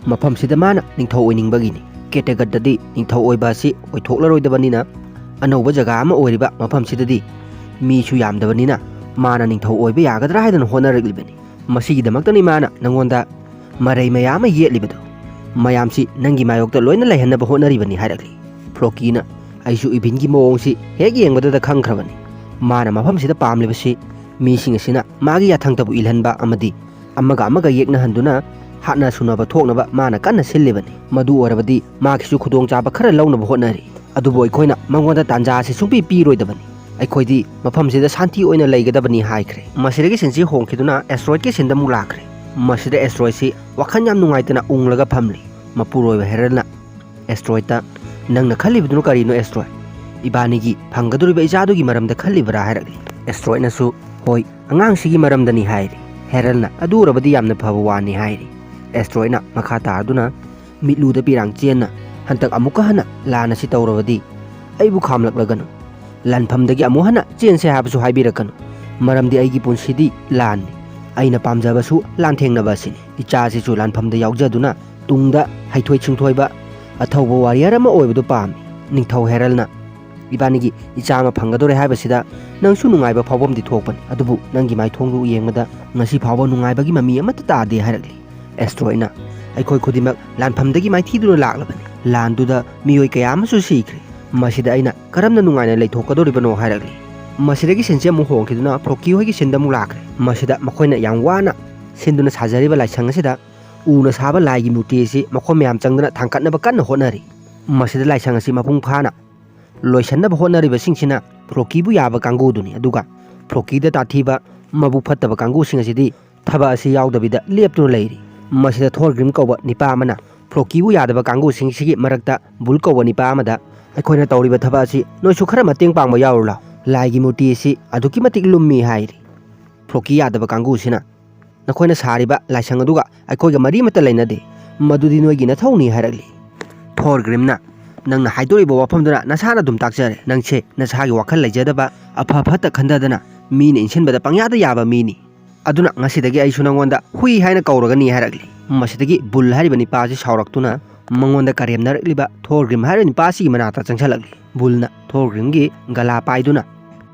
ꯃꯐꯝꯁꯤꯗ ꯃꯥꯅ ꯅꯤꯡꯊꯧ ꯑꯣꯏꯅꯤꯡꯕꯒꯤꯅꯤ꯫ ꯀꯦꯗꯦꯀꯠꯇꯗꯤ ꯅꯤꯡꯊꯧ ꯑꯣꯏꯕ ꯑꯁꯤ ꯑꯣꯏꯊꯣꯛꯂꯔꯣꯏꯗꯕꯅꯤꯅ, ꯑꯅꯧꯕ ꯖꯒꯥ ꯑꯃ ꯑꯣꯏꯔꯤꯕ ꯃꯐꯝꯁꯤꯗꯗꯤ ꯃꯤꯁꯨ ꯌꯥꯝꯗꯕꯅꯤꯅ ꯃꯥꯅ ꯅꯤꯡꯊꯧ ꯑꯣꯏꯕ ꯌꯥꯒꯗ꯭ꯔꯥ ꯍꯥꯏꯗꯅ ꯍꯣꯠꯅꯔꯛꯂꯤꯕꯅꯤ꯫ ꯃꯁꯤꯒꯤꯗꯃꯛꯇꯅꯤ ꯃꯥꯅ ꯅꯉꯣꯟꯗ ꯃꯔꯩ ꯃꯌꯥꯝ ꯑꯃ ꯌꯦꯠꯂꯤꯕꯗꯨ꯫ ꯃꯌꯥꯝꯁꯤ ꯅꯪꯒꯤ ꯃꯥꯌꯣꯛꯇ ꯂꯣꯏꯅ ꯂꯩꯍꯟꯅꯕ ꯍꯣꯠꯅꯔꯤꯕꯅꯤ" ꯍꯥꯏꯔꯛꯂꯤ꯫ ꯐ꯭ꯂꯣꯀꯤꯅ, "ꯑꯩꯁꯨ ꯏꯕꯤꯟꯒꯤ ꯃꯑꯣꯡꯁꯤ ꯍꯦꯛ ꯌꯦꯡꯕꯗꯨꯗ ꯈꯪꯈ꯭ꯔꯕꯅꯤ꯫ ꯃꯥꯅ ꯃꯐꯝꯁꯤꯗ ꯄꯥꯝꯂꯤꯕꯁꯤ ꯃꯤꯁꯤꯡ ꯑꯁꯤꯅ ꯃꯥꯒꯤ ꯌꯥꯊꯪꯗꯕꯨ ꯏꯜꯍꯟꯕ ꯑꯃꯗꯤ ꯑꯃꯒ ꯑꯃꯒ ꯌꯦꯛꯅꯍꯟꯗꯨꯅ ꯍꯥꯠꯅ ꯁꯨꯅꯕ ꯊꯣꯛꯅꯕ ꯃꯥꯅ ꯀꯟꯅ ꯁꯤꯜꯂꯤꯕꯅꯤ꯫ ꯃꯗꯨ ꯑꯣꯏꯔꯕꯗꯤ ꯃꯥꯒꯤꯁꯨ ꯈꯨꯗꯣꯡꯆꯥꯕ ꯈꯔ ꯂꯧꯅꯕ ꯍꯣꯠꯅꯔꯤ꯫ ꯑꯗꯨꯕꯨ ꯑꯩꯈꯣꯏꯅ ꯃꯉꯣꯟꯗ ꯇꯥꯟꯖꯥ ꯑꯁꯤ ꯁꯨꯡꯄꯤ ꯄꯤꯔꯣꯏꯗꯕꯅꯤ꯫ ꯑꯩꯈꯣꯏꯗꯤ ꯃꯐꯝꯁꯤꯗ ꯁꯥꯟꯇꯤ ꯑꯣꯏꯅ ꯂꯩꯒꯗꯕꯅꯤ" ꯍꯥꯏꯈ꯭ꯔꯦ꯫ ꯃꯁꯤꯗꯒꯤ ꯁꯤꯟꯁꯤ ꯍꯣꯡꯈꯤꯗꯨꯅ ꯑꯦꯁꯇ꯭ꯔꯣꯏꯗꯀꯤ ꯁꯤꯟꯗ ꯑꯃꯨꯛ ꯂꯥꯛꯈ꯭ꯔꯦ꯫ ꯃꯁꯤꯗ ꯑꯦꯁꯇ꯭ꯔꯣꯏꯗꯁꯤ ꯋꯥꯈꯜ ꯌꯥꯝ ꯅꯨꯡꯉꯥꯏꯇꯅ ꯎꯪꯂꯒ ꯐꯝꯂꯤ꯫ ꯃꯄꯨꯔꯣꯏꯕ ꯍꯦꯔꯜꯅ ꯑꯦꯁꯇ꯭ꯔꯣꯏꯗꯇ, "ꯅꯪꯅ ꯈꯜꯂꯤꯕꯗꯨꯅ ꯀꯔꯤꯅꯣ, ꯑꯦꯁꯇ꯭ꯔꯣꯏꯗ? ꯏꯕꯥꯅꯤꯒꯤ ꯐꯪꯒꯗꯧꯔꯤꯕ ꯏꯆꯥꯗꯨꯒꯤ ꯃꯔꯝꯗ ꯈꯜꯂꯤꯕ꯭ꯔꯥ?" ꯍꯥꯏꯔꯛꯂꯤ꯫ ꯑꯦꯁꯇ꯭ꯔꯣꯏꯗꯅꯁꯨ, "ꯍꯣꯏ, ꯑꯉꯥꯡꯁꯤꯒꯤ ꯃꯔꯝꯗꯅꯤ" ꯍꯥꯏꯔꯤ꯫ ꯍꯦꯔꯜꯅ, "ꯑꯗꯨ ꯑꯣꯏꯔꯕꯗꯤ ꯌꯥꯝꯅ ꯐꯕ ꯋꯥꯅꯤ" ꯍꯥꯏꯔꯤ꯫ ꯑꯦꯁꯇ꯭ꯔꯣꯏꯗꯅ ꯃꯈꯥ ꯇꯥꯗꯨꯅ, "ꯃꯤꯠꯂꯨꯗ ꯄꯤꯔꯥꯡ ꯆꯦꯟꯅ ꯍꯟꯗꯛ ꯑꯃꯨꯛꯀ ꯍꯟꯅ ꯂꯥꯟ ꯑꯁꯤ ꯇꯧꯔꯕꯗꯤ ꯑꯩꯕꯨ ꯈꯥꯝꯂꯛꯂꯒꯅꯨ꯫ ꯂꯥꯟꯐꯝꯗꯒꯤ ꯑꯃꯨꯛ ꯍꯟꯅ ꯆꯦꯟꯁꯦ ꯍꯥꯏꯕꯁꯨ ꯍꯥꯏꯕꯤꯔꯛꯀꯅꯨ꯫ ꯃꯔꯝꯗꯤ ꯑꯩꯒꯤ ꯄꯨꯟꯁꯤꯗꯤ ꯂꯥꯟꯅꯤ꯫ ꯑꯩꯅ ꯄꯥꯝꯖꯕꯁꯨ ꯂꯥꯟꯊꯦꯡꯅꯕ ꯑꯁꯤꯅꯤ꯫ ꯏꯆꯥꯁꯤꯁꯨ ꯂꯥꯟꯐꯝꯗ ꯌꯥꯎꯖꯗꯨꯅ ꯇꯨꯡꯗ ꯍꯩꯊꯣꯏ ꯁꯤꯡꯊꯣꯏꯕ ꯑꯊꯧꯕ ꯋꯥꯔꯤꯌꯔ ꯑꯃ ꯑꯣꯏꯕꯗꯨ ꯄꯥꯝꯃꯤ꯫ ꯅꯤꯡꯊꯧ ꯍꯦꯔꯜꯅ, ꯏꯕꯥꯅꯤꯒꯤ ꯏꯆꯥ ꯑꯃ ꯐꯪꯒꯗꯧꯔꯦ ꯍꯥꯏꯕꯁꯤꯗ ꯅꯪꯁꯨ ꯅꯨꯡꯉꯥꯏꯕ ꯐꯥꯎꯕꯝꯗꯤ ꯊꯣꯛꯄꯅꯤ꯫ ꯑꯗꯨꯕꯨ ꯅꯪꯒꯤ ꯃꯥꯏꯊꯣꯡꯗꯨ ꯌꯦꯡꯕꯗ ꯉꯁꯤ ꯐꯥꯎꯕ ꯅꯨꯡꯉꯥꯏꯕꯒꯤ ꯃꯃꯤ ꯑꯃꯠꯇ ꯇꯥꯗꯦ" ꯍꯥꯏꯔꯛꯂꯤ꯫ ꯑꯦꯁꯇ꯭ꯔꯣꯏꯗꯅ, "ꯑꯩꯈꯣꯏ ꯈꯨꯗꯤꯡꯃꯛ ꯂꯥꯟꯐꯝꯗꯒꯤ ꯃꯥꯏꯊꯤꯗꯨꯅ ꯂꯥꯛꯂꯕꯅꯤ꯫ ꯂꯥꯟꯗꯨꯗ ꯃꯤꯑꯣꯏ ꯀꯌꯥ ꯑꯃꯁꯨ ꯁꯤꯈ꯭ꯔꯦ꯫ ꯃꯁꯤꯗ ꯑꯩꯅ ꯀꯔꯝꯅ ꯅꯨꯡꯉꯥꯏꯅ ꯂꯩꯊꯣꯛꯀꯗꯧꯔꯤꯕꯅꯣ ꯍꯥꯏꯔꯛꯂꯤ꯫ ꯃꯁꯤꯗꯒꯤ ꯁꯤꯟꯁꯦ ꯑꯃꯨꯛ ꯍꯣꯡꯈꯤꯗꯨꯅ ꯐ꯭ꯔꯣꯀꯤ ꯍꯣꯏꯒꯤ ꯁꯤꯟꯗ ꯑꯃꯨꯛ ꯂꯥꯛꯈ꯭ꯔꯦ꯫ ꯃꯁꯤꯗ ꯃꯈꯣꯏꯅ ꯌꯥꯝ ꯋꯥꯅ ꯁꯤꯟꯗꯨꯅ ꯁꯥꯖꯔꯤꯕ ꯂꯥꯏꯁꯪ ꯑꯁꯤꯗ ꯎꯅ ꯁꯥꯕ ꯂꯥꯏꯒꯤ ꯃꯨꯔꯇꯤ ꯑꯁꯤ ꯃꯈꯣꯏ ꯃꯌꯥꯝ ꯆꯪꯗꯨꯅ ꯊꯥꯡꯒꯠꯅꯕ ꯀꯟꯅ ꯍꯣꯠꯅꯔꯤ꯫ ꯃꯁꯤꯗ ꯂꯥꯏꯁꯪ ꯑꯁꯤ ꯃꯄꯨꯡ ꯐꯥꯅ ꯂꯣꯏꯁꯤꯟꯅꯕ ꯍꯣꯠꯅꯔꯤꯕꯁꯤꯡꯁꯤꯅ ꯐ꯭ꯔꯣꯀꯤꯕꯨ ꯌꯥꯕ ꯀꯥꯡꯕꯨꯗꯨꯅꯤ, ꯑꯗꯨꯒ ꯐ꯭ꯔꯣꯀꯤꯗ ꯇꯥꯊꯤꯕ, ꯃꯕꯨꯛ ꯐꯠꯇꯕ ꯀꯥꯡꯕꯨꯁꯤꯡ ꯑꯁꯤꯗꯤ ꯊꯕꯛ ꯑꯁꯤ ꯌꯥꯎꯗꯕꯤꯗ ꯂꯦꯞꯇꯨꯅ ꯂꯩꯔꯤ꯫ ꯃꯁꯤꯗ ꯊꯣꯔꯒ꯭ꯔꯤꯝ ꯀꯧꯕ ꯅꯤꯄꯥ ꯑꯃꯅ ꯐ꯭ꯔꯣꯀꯤꯕꯨ ꯌꯥꯗꯕ ꯀꯥꯡꯕꯨꯁꯤꯡꯁꯤꯒꯤ ꯃꯔꯛꯇ ꯕꯨꯜ ꯀꯧꯕ ꯅꯤꯄꯥ ꯑꯃꯗ ꯑꯩꯈꯣꯏꯅ ꯇꯧꯔꯤꯕ ꯊꯕꯛ ꯑꯁꯤ ꯅꯣꯏꯁꯨ ꯈꯔ ꯃꯇꯦꯡ ꯄꯥꯡꯕ ꯌꯥꯎꯔꯨ ꯂꯥꯎ, ꯂꯥꯏꯒꯤ ꯃꯨꯔꯇꯤ ꯑꯁꯤ ꯑꯗꯨꯛꯀꯤ ꯃꯇꯤꯛ ꯂꯨꯝꯃꯤ ꯍꯥꯏꯔꯤ꯫ ꯐ꯭ꯔꯣꯀꯤ ꯌꯥꯗꯕ ꯀꯥꯡꯕꯨꯁꯤꯅ ꯅꯈꯣꯏꯅ ꯁꯥꯔꯤꯕ ꯂꯥꯏꯁꯪ ꯑꯗꯨꯒ ꯑꯩꯈꯣꯏꯒ ꯃꯔꯤ ꯑꯃꯠꯇ ꯂꯩꯅꯗꯦ, ꯃꯗꯨꯗꯤ ꯅꯣꯏꯒꯤ ꯅꯊꯧꯅꯤ ꯍꯥꯏꯔꯛꯂꯤ꯫ ꯊꯣꯔꯒ꯭ꯔꯤꯝꯅ, ꯅꯪꯅ ꯍꯥꯏꯗꯣꯔꯤꯕ ꯋꯥꯐꯝꯗꯨꯅ ꯅꯁꯥꯅ ꯑꯗꯨꯝ ꯇꯥꯛꯆꯔꯦ꯫ ꯅꯪꯁꯦ ꯅꯁꯥꯒꯤ ꯋꯥꯈꯜ ꯂꯩꯖꯗꯕ, ꯑꯐ ꯐꯠꯇ ꯈꯟꯊꯗꯅ ꯃꯤꯅ ꯏꯟꯁꯤꯟꯕꯗ ꯄꯪꯌꯥꯗ ꯌꯥꯕ ꯃꯤꯅꯤ꯫ ꯑꯗꯨꯅ ꯉꯁꯤꯗꯒꯤ ꯑꯩꯁꯨ ꯅꯪꯉꯣꯟꯗ ꯍꯨꯏ ꯍꯥꯏꯅ ꯀꯧꯔꯒꯅꯤ ꯍꯥꯏꯔꯛꯂꯤ꯫ ꯃꯁꯤꯗꯒꯤ ꯕꯨꯜ ꯍꯥꯏꯔꯤꯕ ꯅꯤꯄꯥ ꯑꯁꯤ ꯁꯥꯎꯔꯛꯇꯨꯅ ꯃꯉꯣꯟꯗ ꯀꯔꯦꯝꯅꯔꯛꯂꯤꯕ ꯊꯣꯔꯒ꯭ꯔꯤꯝ ꯍꯥꯏꯔꯤꯕ ꯅꯤꯄꯥ ꯑꯁꯤꯒꯤ ꯃꯅꯥꯛꯇ ꯆꯪꯁꯤꯜꯂꯛꯂꯤ꯫ ꯕꯨꯜꯅ ꯊꯣꯔꯒ꯭ꯔꯤꯝꯒꯤ ꯒꯂꯥ ꯄꯥꯏꯗꯨꯅ,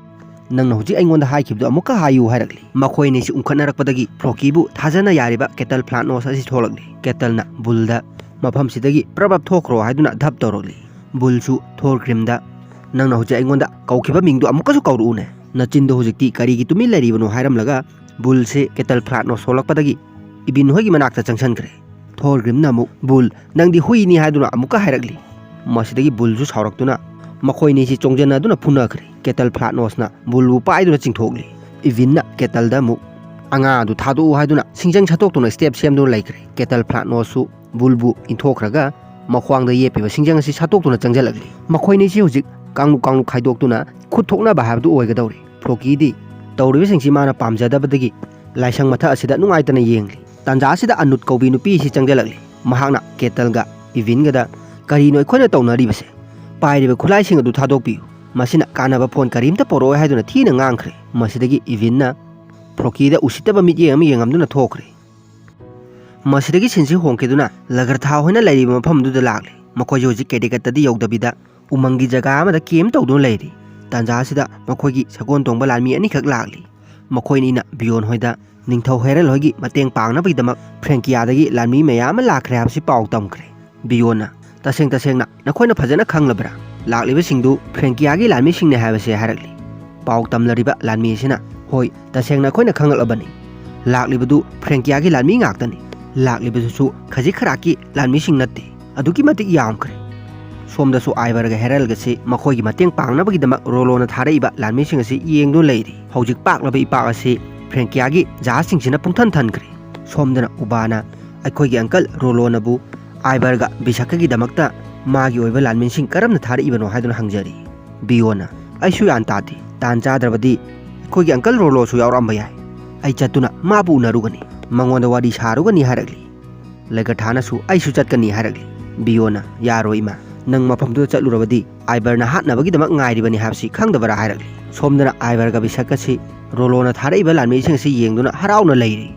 ꯅꯪꯅ ꯍꯧꯖꯤꯛ ꯑꯩꯉꯣꯟꯗ ꯍꯥꯏꯈꯤꯕꯗꯨ ꯑꯃꯨꯛꯀ ꯍꯥꯏꯌꯨ ꯍꯥꯏꯔꯛꯂꯤ꯫ ꯃꯈꯣꯏ ꯑꯅꯤꯁꯤ ꯎꯪꯈꯠꯅꯔꯛꯄꯗꯒꯤ ꯐ꯭ꯔꯣꯀꯤꯕꯨ ꯊꯥꯖꯅ ꯌꯥꯔꯤꯕ ꯀꯦꯇꯜ ꯐ꯭ꯂꯥꯠꯅꯣꯁ ꯑꯁꯤ ꯊꯣꯛꯂꯛꯂꯤ꯫ ꯀꯦꯇꯜꯅ ꯕꯨꯜꯗ ꯃꯐꯝꯁꯤꯗꯒꯤ ꯄ꯭ꯔꯞ ꯄ꯭ꯔꯞ ꯊꯣꯛꯈ꯭ꯔꯣ ꯍꯥꯏꯗꯨꯅ ꯙꯞ ꯇꯧꯔꯛꯂꯤ꯫ ꯕꯨꯜꯁꯨ ꯊꯣꯔꯒ꯭ꯔꯤꯝꯗ, ꯅꯪꯅ ꯍꯧꯖꯤꯛ ꯑꯩꯉꯣꯟꯗ ꯀꯧꯈꯤꯕ ꯃꯤꯡꯗꯨ ꯑꯃꯨꯛꯀꯁꯨ ꯀꯧꯔꯛꯎꯅꯦ꯫ ꯅꯆꯤꯟꯗꯣ ꯍꯧꯖꯤꯛꯇꯤ ꯀꯔꯤꯒꯤ ꯇꯨꯃꯤꯟ ꯂꯩꯔꯤꯕꯅꯣ ꯍꯥꯏꯔꯝꯂꯒ ꯕꯨꯜꯁꯦ ꯀꯦꯇꯜ ꯐ꯭ꯂꯥꯠꯅꯣꯁ ꯊꯣꯛꯂꯛꯄꯗꯒꯤ ꯏꯕꯤꯟ ꯍꯣꯏꯒꯤ ꯃꯅꯥꯛꯇ ꯆꯪꯁꯤꯟꯈ꯭ꯔꯦ꯫ ꯊꯣꯔꯒ꯭ꯔꯤꯝꯅ ꯑꯃꯨꯛ, ꯕꯨꯜ, ꯅꯪꯗꯤ ꯍꯨꯏꯅꯤ ꯍꯥꯏꯗꯨꯅ ꯑꯃꯨꯛꯀ ꯍꯥꯏꯔꯛꯂꯤ꯫ ꯃꯁꯤꯗꯒꯤ ꯕꯨꯜꯁꯨ ꯁꯥꯎꯔꯛꯇꯨꯅ ꯃꯈꯣꯏꯅꯤꯁꯤ ꯆꯣꯡꯖꯟꯅꯗꯨꯅ ꯐꯨꯅꯈ꯭ꯔꯦ꯫ ꯀꯦꯇꯜ ꯐ꯭ꯂꯥꯠꯅꯣꯁꯅ ꯕꯨꯜꯕꯨ ꯄꯥꯏꯗꯨꯅ ꯆꯤꯡꯊꯣꯛꯂꯤ꯫ ꯏꯕꯤꯟꯅ ꯀꯦꯇꯜꯗ ꯑꯃꯨꯛ ꯑꯉꯥ ꯑꯗꯨ ꯊꯥꯗꯣꯛꯎ ꯍꯥꯏꯗꯨꯅ ꯁꯤꯡꯖꯪ ꯁꯠꯇꯣꯛꯇꯨꯅ ꯁ꯭ꯇꯦꯞ ꯁꯦꯝꯗꯨꯅ ꯂꯩꯈ꯭ꯔꯦ꯫ ꯀꯦꯇꯜ ꯐ꯭ꯂꯥꯠꯅꯣꯁꯁꯨ ꯕꯨꯜꯕꯨ ꯏꯟꯊꯣꯛꯈ꯭ꯔꯒ ꯃꯈ꯭ꯋꯥꯡꯗ ꯌꯦꯞꯄꯤꯕ ꯁꯤꯡꯖꯪ ꯑꯁꯤ ꯁꯠꯇꯣꯛꯇꯨꯅ ꯆꯪꯁꯤꯜꯂꯛꯂꯤ꯫ ꯃꯈꯣꯏꯅꯤꯁꯤ ꯍꯧꯖꯤꯛ ꯀꯥꯡꯂꯨꯞ ꯀꯥꯡꯂꯨꯞ ꯈꯥꯏꯗꯣꯛꯇꯨꯅ ꯈꯨꯠ ꯊꯣꯛꯅꯕ ꯍꯥꯏꯕꯗꯨ ꯑꯣꯏꯒꯗꯧꯔꯤ꯫ ꯐ꯭ꯔꯣꯀꯤꯗꯤ ꯇꯧꯔꯤꯕꯁꯤꯡꯁꯤ ꯃꯥꯅ ꯄꯥꯝꯖꯗꯕꯗꯒꯤ ꯂꯥꯏꯁꯪ ꯃꯊꯛ ꯑꯁꯤꯗ ꯅꯨꯡꯉꯥꯏꯇꯅ ꯌꯦꯡꯂꯤ꯫ ꯇꯥꯟꯖꯥ ꯑꯁꯤꯗ ꯑꯅꯨꯠ ꯀꯧꯕꯤ ꯅꯨꯄꯤ ꯑꯁꯤ ꯆꯪꯁꯤꯜꯂꯛꯂꯤ꯫ ꯃꯍꯥꯛꯅ ꯀꯦꯇꯜꯒ ꯏꯚꯤꯟꯒꯗ, "ꯀꯔꯤꯅꯣ ꯑꯩꯈꯣꯏꯅ ꯇꯧꯅꯔꯤꯕꯁꯦ? ꯄꯥꯏꯔꯤꯕ ꯈꯨꯠꯂꯥꯏꯁꯤꯡ ꯑꯗꯨ ꯊꯥꯗꯣꯛꯄꯤꯌꯨ꯫ ꯃꯁꯤꯅ ꯀꯥꯟꯅꯕ ꯐꯣꯟ ꯀꯔꯤꯝꯇ ꯄꯣꯔꯛꯑꯣꯏ" ꯍꯥꯏꯗꯨꯅ ꯊꯤꯅ ꯉꯥꯡꯈ꯭ꯔꯦ꯫ ꯃꯁꯤꯗꯒꯤ ꯏꯚꯤꯟꯅ ꯐ꯭ꯔꯣꯀꯤꯗ ꯎꯁꯤꯠꯇꯕ ꯃꯤꯠꯌꯦꯡ ꯑꯃ ꯌꯦꯡꯉꯝꯗꯨꯅ ꯊꯣꯛꯈ꯭ꯔꯦ꯫ ꯃꯁꯤꯗꯒꯤ ꯁꯤꯟꯁꯤ ꯍꯣꯡꯈꯤꯗꯨꯅ ꯂꯒꯔꯊꯥ ꯍꯣꯏꯅ ꯂꯩꯔꯤꯕ ꯃꯐꯝꯗꯨꯗ ꯂꯥꯛꯂꯤ꯫ ꯃꯈꯣꯏꯁꯨ ꯍꯧꯖꯤꯛ ꯀꯦꯗꯤꯀꯠꯇꯗꯤ ꯌꯧꯗꯕꯤꯗ ꯎꯃꯪꯒꯤ ꯖꯒꯥ ꯑꯃꯗ ꯀꯦꯝ ꯇꯧꯗꯨꯅ ꯂꯩꯔꯤ꯫ ꯇꯥꯟꯖꯥ ꯑꯁꯤꯗ ꯃꯈꯣꯏꯒꯤ ꯁꯒꯣꯜ ꯇꯣꯡꯕ ꯂꯥꯟꯃꯤ ꯑꯅꯤꯈꯛ ꯂꯥꯛꯂꯤ꯫ ꯃꯈꯣꯏꯅꯤꯅ ꯕꯤꯌꯣꯟ ꯍꯣꯏꯗ ꯅꯤꯡꯊꯧ ꯍꯦꯔꯜ ꯍꯣꯏꯒꯤ ꯃꯇꯦꯡ ꯄꯥꯡꯅꯕꯒꯤꯗꯃꯛ ꯐ꯭ꯔꯦꯡꯀꯤꯌꯥꯗꯒꯤ ꯂꯥꯟꯃꯤ ꯃꯌꯥꯝ ꯑꯃ ꯂꯥꯛꯈ꯭ꯔꯦ ꯍꯥꯏꯕꯁꯤ ꯄꯥꯎ ꯇꯝꯈ꯭ꯔꯦ꯫ ꯕꯤꯌꯣꯟꯅ, "ꯇꯁꯦꯡ ꯇꯁꯦꯡꯅ ꯅꯈꯣꯏꯅ ꯐꯖꯅ ꯈꯪꯂꯕ꯭ꯔꯥ? ꯂꯥꯛꯂꯤꯕꯁꯤꯡꯗꯨ ꯐ꯭ꯔꯦꯡꯀꯤꯌꯥꯒꯤ ꯂꯥꯟꯃꯤꯁꯤꯡꯅꯤ ꯍꯥꯏꯕꯁꯦ ꯍꯥꯏꯔꯛꯂꯤ꯫ ꯄꯥꯎ ꯇꯝꯂꯔꯤꯕ ꯂꯥꯟꯃꯤ ꯑꯁꯤꯅ, "ꯍꯣꯏ, ꯇꯁꯦꯡꯅ ꯑꯩꯈꯣꯏꯅ ꯈꯪꯂꯛꯂꯕꯅꯤ꯫ ꯂꯥꯛꯂꯤꯕꯗꯨ ꯐ꯭ꯔꯦꯡꯀꯤꯌꯥꯒꯤ ꯂꯥꯟꯃꯤ ꯉꯥꯛꯇꯅꯤ꯫ ꯂꯥꯛꯂꯤꯕꯗꯨꯁꯨ ꯈꯖꯤꯛ ꯈꯔꯥꯛꯀꯤ ꯂꯥꯟꯃꯤꯁꯤꯡ ꯅꯠꯇꯦ, ꯑꯗꯨꯛꯀꯤ ꯃꯇꯤꯛ ꯌꯥꯝꯈ꯭ꯔꯦ"꯫ ꯁꯣꯝꯗꯁꯨ ꯑꯥꯏꯕꯔꯒ ꯍꯦꯔꯜꯒꯁꯤ ꯃꯈꯣꯏꯒꯤ ꯃꯇꯦꯡ ꯄꯥꯡꯅꯕꯒꯤꯗꯃꯛ ꯔꯣꯂꯣꯅ ꯊꯥꯔꯛꯏꯕ ꯂꯥꯟꯃꯤꯁꯤꯡ ꯑꯁꯤ ꯌꯦꯡꯗꯨꯅ ꯂꯩꯔꯤ꯫ ꯍꯧꯖꯤꯛ ꯄꯥꯛꯂꯕ ꯏꯄꯥꯛ ꯑꯁꯤ ꯐ꯭ꯔꯦꯡꯀꯤꯌꯥꯒꯤ ꯖꯍꯥꯖꯁꯤꯡꯁꯤꯅ ꯄꯨꯡꯊꯟ ꯊꯟꯈ꯭ꯔꯦ꯫ ꯁꯣꯝꯗꯅ ꯎꯕꯥꯅ ꯑꯩꯈꯣꯏꯒꯤ ꯑꯪꯀꯜ ꯔꯣꯂꯣꯅꯕꯨ ꯑꯥꯏꯕꯔꯒ ꯕꯤꯁꯛꯀꯒꯤꯗꯃꯛꯇ ꯃꯥꯒꯤ ꯑꯣꯏꯕ ꯂꯥꯟꯃꯤꯁꯤꯡ ꯀꯔꯝꯅ ꯊꯥꯔꯛꯏꯕꯅꯣ ꯍꯥꯏꯗꯨꯅ ꯍꯪꯖꯔꯤ꯫ ꯕꯤꯌꯣꯅ, "ꯑꯩꯁꯨ ꯒ꯭ꯌꯥꯟ ꯇꯥꯗꯦ꯫ ꯇꯥꯟ ꯆꯥꯗ꯭ꯔꯕꯗꯤ ꯑꯩꯈꯣꯏꯒꯤ ꯑꯪꯀꯜ ꯔꯣꯂꯣꯁꯨ ꯌꯥꯎꯔꯛꯑꯝꯕ ꯌꯥꯏ꯫ ꯑꯩ ꯆꯠꯇꯨꯅ ꯃꯥꯕꯨ ꯎꯅꯔꯨꯒꯅꯤ, ꯃꯉꯣꯟꯗ ꯋꯥꯔꯤ ꯁꯥꯔꯨꯒꯅꯤ" ꯍꯥꯏꯔꯛꯂꯤ꯫ ꯂꯦꯒꯔꯊꯥꯅꯁꯨ, "ꯑꯩꯁꯨ ꯆꯠꯀꯅꯤ" ꯍꯥꯏꯔꯛꯂꯤ꯫ ꯕꯤꯌꯣꯅ, "ꯌꯥꯔꯣꯏ ꯏꯃꯥ, ꯅꯪ ꯃꯐꯝꯗꯨꯗ ꯆꯠꯂꯨꯔꯕꯗꯤ ꯑꯥꯏꯕꯔꯅ ꯍꯥꯠꯅꯕꯒꯤꯗꯃꯛ ꯉꯥꯏꯔꯤꯕꯅꯤ ꯍꯥꯏꯕꯁꯤ ꯈꯪꯗꯕꯔꯥ?" ꯍꯥꯏꯔꯛꯂꯤ꯫ ꯁꯣꯝꯗꯅ ꯑꯥꯏꯕꯔꯒ ꯕꯤꯁꯛꯀꯁꯤ ꯔꯣꯂꯣꯅ ꯊꯥꯔꯛꯏꯕ ꯂꯥꯟꯃꯤꯁꯤꯡ ꯑꯁꯤ ꯌꯦꯡꯗꯨꯅ ꯍꯔꯥꯎꯅ ꯂꯩꯔꯤ꯫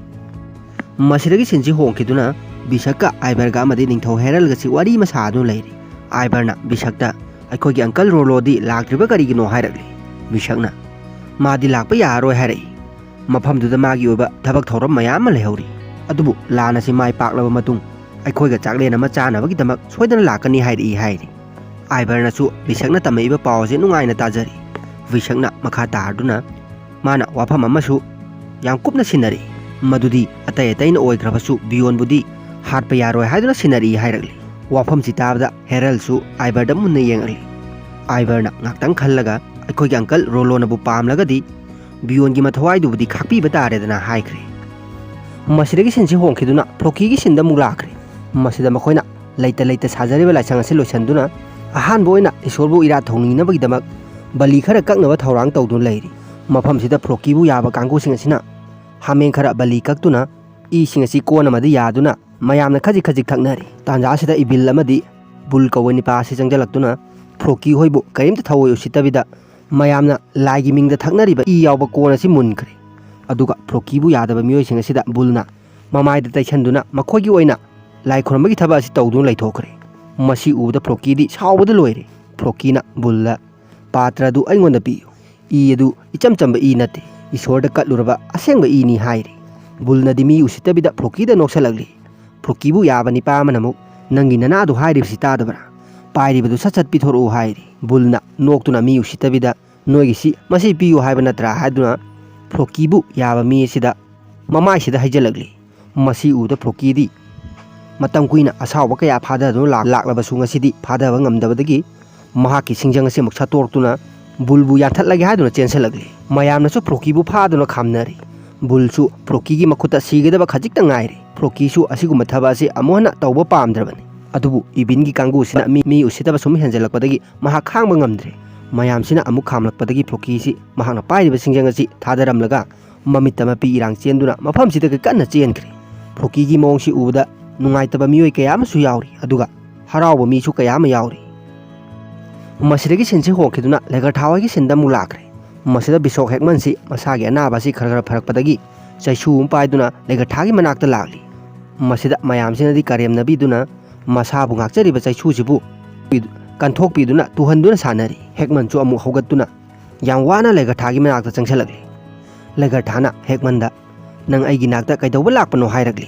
ꯃꯁꯤꯗꯒꯤ ꯁꯤꯟꯁꯤ ꯍꯣꯡꯈꯤꯗꯨꯅ ꯕꯤꯁꯛꯀ ꯑꯥꯏꯕꯔꯒ ꯑꯃꯗꯤ ꯅꯤꯡꯊꯧ ꯍꯦꯔꯜꯒꯁꯤ ꯋꯥꯔꯤ ꯑꯃ ꯁꯥꯗꯨꯅ ꯂꯩꯔꯤ꯫ ꯑꯥꯏꯕꯔꯅ ꯕꯤꯁꯛꯇ, "ꯑꯩꯈꯣꯏꯒꯤ ꯑꯪꯀꯜ ꯔꯣꯂꯣꯗꯤ ꯂꯥꯛꯇ꯭ꯔꯤꯕ ꯀꯔꯤꯒꯤꯅꯣ?" ꯍꯥꯏꯔꯛꯂꯤ꯫ ꯕꯤꯁꯛꯅ, "ꯃꯥꯗꯤ ꯂꯥꯛꯄ ꯌꯥꯔꯔꯣꯏ" ꯍꯥꯏꯔꯛꯏ꯫ ꯃꯐꯝꯗꯨꯗ ꯃꯥꯒꯤ ꯑꯣꯏꯕ ꯊꯕꯛ ꯊꯧꯔꯝ ꯃꯌꯥꯝ ꯑꯃ ꯂꯩꯍꯧꯔꯤ꯫ ꯑꯗꯨꯕꯨ ꯂꯥꯟ ꯑꯁꯤ ꯃꯥꯏ ꯄꯥꯛꯂꯕ ꯃꯇꯨꯡ ꯑꯩꯈꯣꯏꯒ ꯆꯥꯛꯂꯦꯟ ꯑꯃ ꯆꯥꯅꯕꯒꯤꯗꯃꯛ ꯁꯣꯏꯗꯅ ꯂꯥꯛꯀꯅꯤ ꯍꯥꯏꯔꯛꯏ ꯍꯥꯏꯔꯤ꯫ ꯑꯥꯏꯕꯔꯅꯁꯨ ꯕꯤꯁꯛꯅ ꯇꯝꯃꯛꯏꯕ ꯄꯥꯎ ꯑꯁꯤ ꯅꯨꯡꯉꯥꯏꯅ ꯇꯥꯖꯔꯤ꯫ ꯕꯤꯁꯛꯅ ꯃꯈꯥ ꯇꯥꯔꯗꯨꯅ ꯃꯥꯅ ꯋꯥꯐꯝ ꯑꯃꯁꯨ ꯌꯥꯝ ꯀꯨꯞꯅ ꯁꯤꯟꯅꯔꯛꯏ꯫ ꯃꯗꯨꯗꯤ ꯑꯇꯩ ꯑꯇꯩꯅ ꯑꯣꯏꯈ꯭ꯔꯕꯁꯨ ꯕꯤꯌꯣꯟꯕꯨꯗꯤ ꯍꯥꯠꯄ ꯌꯥꯔꯣꯏ ꯍꯥꯏꯗꯨꯅ ꯁꯤꯟꯅꯔꯛꯏ ꯍꯥꯏꯔꯛꯂꯤ꯫ ꯋꯥꯐꯝꯁꯤ ꯇꯥꯕꯗ ꯍꯦꯔꯜꯁꯨ ꯑꯥꯏꯕꯔꯗ ꯃꯨꯟꯅ ꯌꯦꯡꯉꯛꯂꯤ꯫ ꯑꯥꯏꯕꯔꯅ ꯉꯥꯛꯇꯪ ꯈꯜꯂꯒ, "ꯑꯩꯈꯣꯏꯒꯤ ꯑꯪꯀꯜ ꯔꯣꯂꯣꯅꯕꯨ ꯄꯥꯝꯂꯒꯗꯤ ꯕꯤꯌꯣꯟꯒꯤ ꯃꯊꯧꯋꯥꯏꯗꯨꯕꯨꯗꯤ ꯈꯥꯛꯄꯤꯕ ꯇꯥꯔꯦꯗꯅ" ꯍꯥꯏꯈ꯭ꯔꯦ꯫ ꯃꯁꯤꯗꯒꯤ ꯁꯤꯟꯁꯤ ꯍꯣꯡꯈꯤꯗꯨꯅ ꯐ꯭ꯂꯣꯀꯤꯒꯤ ꯁꯤꯟꯗ ꯑꯃꯨꯛ ꯂꯥꯛꯈ꯭ꯔꯦ꯫ ꯃꯁꯤꯗ ꯃꯈꯣꯏꯅ ꯂꯩꯇ ꯂꯩꯇ ꯁꯥꯖꯔꯤꯕ ꯂꯥꯏꯁꯪ ꯑꯁꯤ ꯂꯣꯏꯁꯤꯟꯗꯨꯅ ꯑꯍꯥꯟꯕ ꯑꯣꯏꯅ ꯏꯁꯣꯔꯕꯨ ꯏꯔꯥꯠ ꯊꯧꯅꯤꯅꯕꯒꯤꯗꯃꯛ ꯕꯂꯤ ꯈꯔ ꯀꯛꯅꯕ ꯊꯧꯔꯥꯡ ꯇꯧꯗꯨꯅ ꯂꯩꯔꯤ꯫ ꯃꯐꯝꯁꯤꯗ ꯐ꯭ꯂꯣꯀꯤꯕꯨ ꯌꯥꯕ ꯀꯥꯡꯕꯨꯁꯤꯡ ꯑꯁꯤꯅ ꯍꯥꯃꯦꯡ ꯈꯔ ꯕꯂꯤ ꯀꯛꯇꯨꯅ ꯏꯁꯤꯡ ꯑꯁꯤ ꯀꯣꯟ ꯑꯃꯗ ꯌꯥꯗꯨꯅ ꯃꯌꯥꯝꯅ ꯈꯖꯤꯛ ꯈꯖꯤꯛ ꯊꯛꯅꯔꯤ꯫ ꯇꯥꯟꯖꯥ ꯑꯁꯤꯗ ꯏꯕꯤꯜ ꯑꯃꯗꯤ ꯕꯨꯜ ꯀꯧꯕ ꯅꯤꯄꯥ ꯑꯁꯤ ꯆꯪꯁꯤꯜꯂꯛꯇꯨꯅ ꯐ꯭ꯂꯣꯀꯤ ꯍꯣꯏꯕꯨ ꯀꯔꯤꯝꯇ ꯊꯑꯣꯏ ꯎꯁꯤꯠꯇꯕꯤꯗ ꯃꯌꯥꯝꯅ ꯂꯥꯏꯒꯤ ꯃꯤꯡꯗ ꯊꯛꯅꯔꯤꯕ ꯏ ꯌꯥꯎꯕ ꯀꯣꯟ ꯑꯁꯤ ꯃꯨꯟꯈ꯭ꯔꯦ꯫ ꯑꯗꯨꯒ ꯐ꯭ꯂꯣꯀꯤꯕꯨ ꯌꯥꯗꯕ ꯃꯤꯑꯣꯏꯁꯤꯡ ꯑꯁꯤꯗ ꯕꯨꯜꯅ ꯃꯃꯥꯏꯗ ꯇꯩꯁꯟꯗꯨꯅ ꯃꯈꯣꯏꯒꯤ ꯑꯣꯏꯅ ꯂꯥꯏ ꯈꯨꯔꯨꯝꯕꯒꯤ ꯊꯕꯛ ꯑꯁꯤ ꯇꯧꯗꯨꯅ ꯂꯩꯊꯣꯛꯈ꯭ꯔꯦ꯫ ꯃꯁꯤ ꯎꯕꯗ ꯐ꯭ꯂꯣꯀꯤꯗꯤ ꯁꯥꯎꯕꯗ ꯂꯣꯏꯔꯦ꯫ ꯐ꯭ꯂꯣꯀꯤꯅ ꯕꯨꯜꯗ, "ꯄꯥꯇ꯭ꯔ ꯑꯗꯨ ꯑꯩꯉꯣꯟꯗ ꯄꯤꯌꯨ꯫ ꯏ ꯑꯗꯨ ꯏꯆꯝ ꯆꯝꯕ ꯏ ꯅꯠꯇꯦ꯫ ꯏꯁꯣꯔꯗ ꯀꯠꯂꯨꯔꯕ ꯑꯁꯦꯡꯕ ꯏꯅꯤ" ꯍꯥꯏꯔꯤ꯫ ꯕꯨꯜꯅꯗꯤ ꯃꯤ ꯎꯁꯤꯠꯇꯕꯤꯗ ꯐ꯭ꯂꯣꯀꯤꯗ ꯅꯣꯛꯁꯜꯂꯛꯂꯤ꯫ ꯐ꯭ꯂꯣꯀꯤꯕꯨ ꯌꯥꯕ ꯅꯤꯄꯥ ꯑꯃꯅ ꯑꯃꯨꯛ, "ꯅꯪꯒꯤ ꯅꯅꯥꯗꯨ ꯍꯥꯏꯔꯤꯕꯁꯤ ꯇꯥꯗꯕ꯭ꯔꯥ? ꯄꯥꯏꯔꯤꯕꯗꯨ ꯁꯠ ꯁꯠ ꯄꯤꯊꯣꯔꯛꯎ ꯍꯥꯏꯔꯤ꯫ ꯕꯨꯜꯅ ꯅꯣꯛꯇꯨꯅ ꯃꯤ ꯎꯁꯤꯠꯇꯕꯤꯗ, "ꯅꯣꯏꯒꯤꯁꯤ ꯃꯁꯤ ꯄꯤꯌꯨ ꯍꯥꯏꯕ ꯅꯠꯇ꯭ꯔꯥ?" ꯍꯥꯏꯗꯨꯅ ꯐ꯭ꯂꯣꯀꯤꯕꯨ ꯌꯥꯕ ꯃꯤ ꯑꯁꯤꯗ ꯃꯃꯥꯏꯁꯤꯗ ꯍꯩꯖꯤꯜꯂꯛꯂꯤ꯫ ꯃꯁꯤ ꯎꯕꯗ ꯐ꯭ꯂꯣꯀꯤꯗꯤ ꯃꯇꯝ ꯀꯨꯏꯅ ꯑꯁꯥꯎꯕ ꯀꯌꯥ ꯐꯥꯊꯗꯨꯅ ꯂꯥꯛ-, ꯂꯥꯛꯂꯕꯁꯨ ꯉꯁꯤꯗꯤ ꯐꯥꯊꯕ ꯉꯝꯗꯕꯗꯒꯤ ꯃꯍꯥꯛꯀꯤ ꯁꯤꯡꯖꯪ ꯑꯁꯤ ꯑꯃꯨꯛ ꯁꯠꯇꯣꯔꯛꯇꯨꯅ ꯕꯨꯜꯕꯨ ꯌꯥꯟꯊꯠꯂꯒꯦ ꯍꯥꯏꯗꯨꯅ ꯆꯦꯟꯁꯤꯜꯂꯛꯂꯤ꯫ ꯃꯌꯥꯝꯅꯁꯨ ꯐ꯭ꯂꯣꯀꯤꯕꯨ ꯐꯥꯗꯨꯅ ꯈꯥꯝꯅꯔꯤ꯫ ꯕꯨꯜꯁꯨ ꯐ꯭ꯂꯣꯀꯤꯒꯤ ꯃꯈꯨꯠꯇ ꯁꯤꯒꯗꯕ ꯈꯖꯤꯛꯇ ꯉꯥꯏꯔꯤ꯫ ꯐ꯭ꯂꯣꯀꯤꯁꯨ ꯑꯁꯤꯒꯨꯝꯕ ꯊꯕꯛ ꯑꯁꯤ ꯑꯃꯨꯛ ꯍꯟꯅ ꯇꯧꯕ ꯄꯥꯝꯗ꯭ꯔꯕꯅꯤ꯫ ꯑꯗꯨꯕꯨ ꯏꯕꯤꯟꯒꯤ ꯀꯥꯡꯕꯨꯁꯤꯅ ꯃꯤ, ꯃꯤ ꯎꯁꯤꯠꯇꯕ ꯁꯨꯝ ꯍꯦꯟꯖꯜꯂꯛꯄꯗꯒꯤ ꯃꯍꯥꯛ ꯈꯥꯡꯕ ꯉꯝꯗ꯭ꯔꯦ꯫ ꯃꯌꯥꯝꯁꯤꯅ ꯑꯃꯨꯛ ꯈꯥꯝꯂꯛꯄꯗꯒꯤ ꯐ꯭ꯂꯣꯀꯤꯁꯤ ꯃꯍꯥꯛꯅ ꯄꯥꯏꯔꯤꯕ ꯁꯤꯡꯖꯪ ꯑꯁꯤ ꯊꯥꯗꯔꯝꯂꯒ ꯃꯃꯤꯠꯇ ꯃꯄꯤ ꯏꯔꯥꯡ ꯆꯦꯟꯗꯨꯅ ꯃꯐꯝꯁꯤꯗꯒꯤ ꯀꯟꯅ ꯆꯦꯟꯈ꯭ꯔꯦ꯫ ꯐ꯭ꯂꯣꯀꯤꯒꯤ ꯃꯑꯣꯡꯁꯤ ꯎꯕꯗ ꯅꯨꯡꯉꯥꯏꯇꯕ ꯃꯤꯑꯣꯏ ꯀꯌꯥ ꯑꯃꯁꯨ ꯌꯥꯎꯔꯤ, ꯑꯗꯨꯒ ꯍꯔꯥꯎꯕ ꯃꯤꯁꯨ ꯀꯌꯥ ꯑꯃ ꯌꯥꯎꯔꯤ꯫ ꯃꯁꯤꯗꯒꯤ ꯁꯤꯟꯁꯤ ꯍꯣꯡꯈꯤꯗꯨꯅ ꯂꯦꯒꯔꯊꯥ ꯍꯣꯏꯒꯤ ꯁꯤꯟꯗ ꯑꯃꯨꯛ ꯂꯥꯛꯈ꯭ꯔꯦ꯫ ꯃꯁꯤꯗ ꯕꯤꯁꯣꯛ ꯍꯦꯛꯃꯟꯁꯤ ꯃꯁꯥꯒꯤ ꯑꯅꯥꯕ ꯑꯁꯤ ꯈꯔ ꯈꯔ ꯐꯔꯛꯄꯗꯒꯤ ꯆꯩꯁꯨ ꯑꯃ ꯄꯥꯏꯗꯨꯅ ꯂꯦꯒꯔꯊꯥꯒꯤ ꯃꯅꯥꯛꯇ ꯂꯥꯛꯂꯤ꯫ ꯃꯁꯤꯗ ꯃꯌꯥꯝꯁꯤꯅꯗꯤ ꯀꯔꯦꯝꯅꯕꯤꯗꯨꯅ ꯃꯁꯥꯕꯨ ꯉꯥꯛꯆꯔꯤꯕ ꯆꯩꯁꯨꯁꯤꯕꯨ ꯀꯟꯊꯣꯛꯄꯤꯗꯨꯅ ꯇꯨꯍꯟꯗꯨꯅ ꯁꯥꯟꯅꯔꯤ꯫ ꯍꯦꯛꯃꯟꯁꯨ ꯑꯃꯨꯛ ꯍꯧꯒꯠꯇꯨꯅ ꯌꯥꯝ ꯋꯥꯅ ꯂꯦꯒꯔꯊꯥꯒꯤ ꯃꯅꯥꯛꯇ ꯆꯪꯁꯤꯜꯂꯛꯂꯤ꯫ ꯂꯦꯒꯔꯊꯥꯅ ꯍꯦꯛꯃꯟꯗ, "ꯅꯪ ꯑꯩꯒꯤ ꯅꯥꯛꯇ ꯀꯩꯗꯧꯕ ꯂꯥꯛꯄꯅꯣ?" ꯍꯥꯏꯔꯛꯂꯤ꯫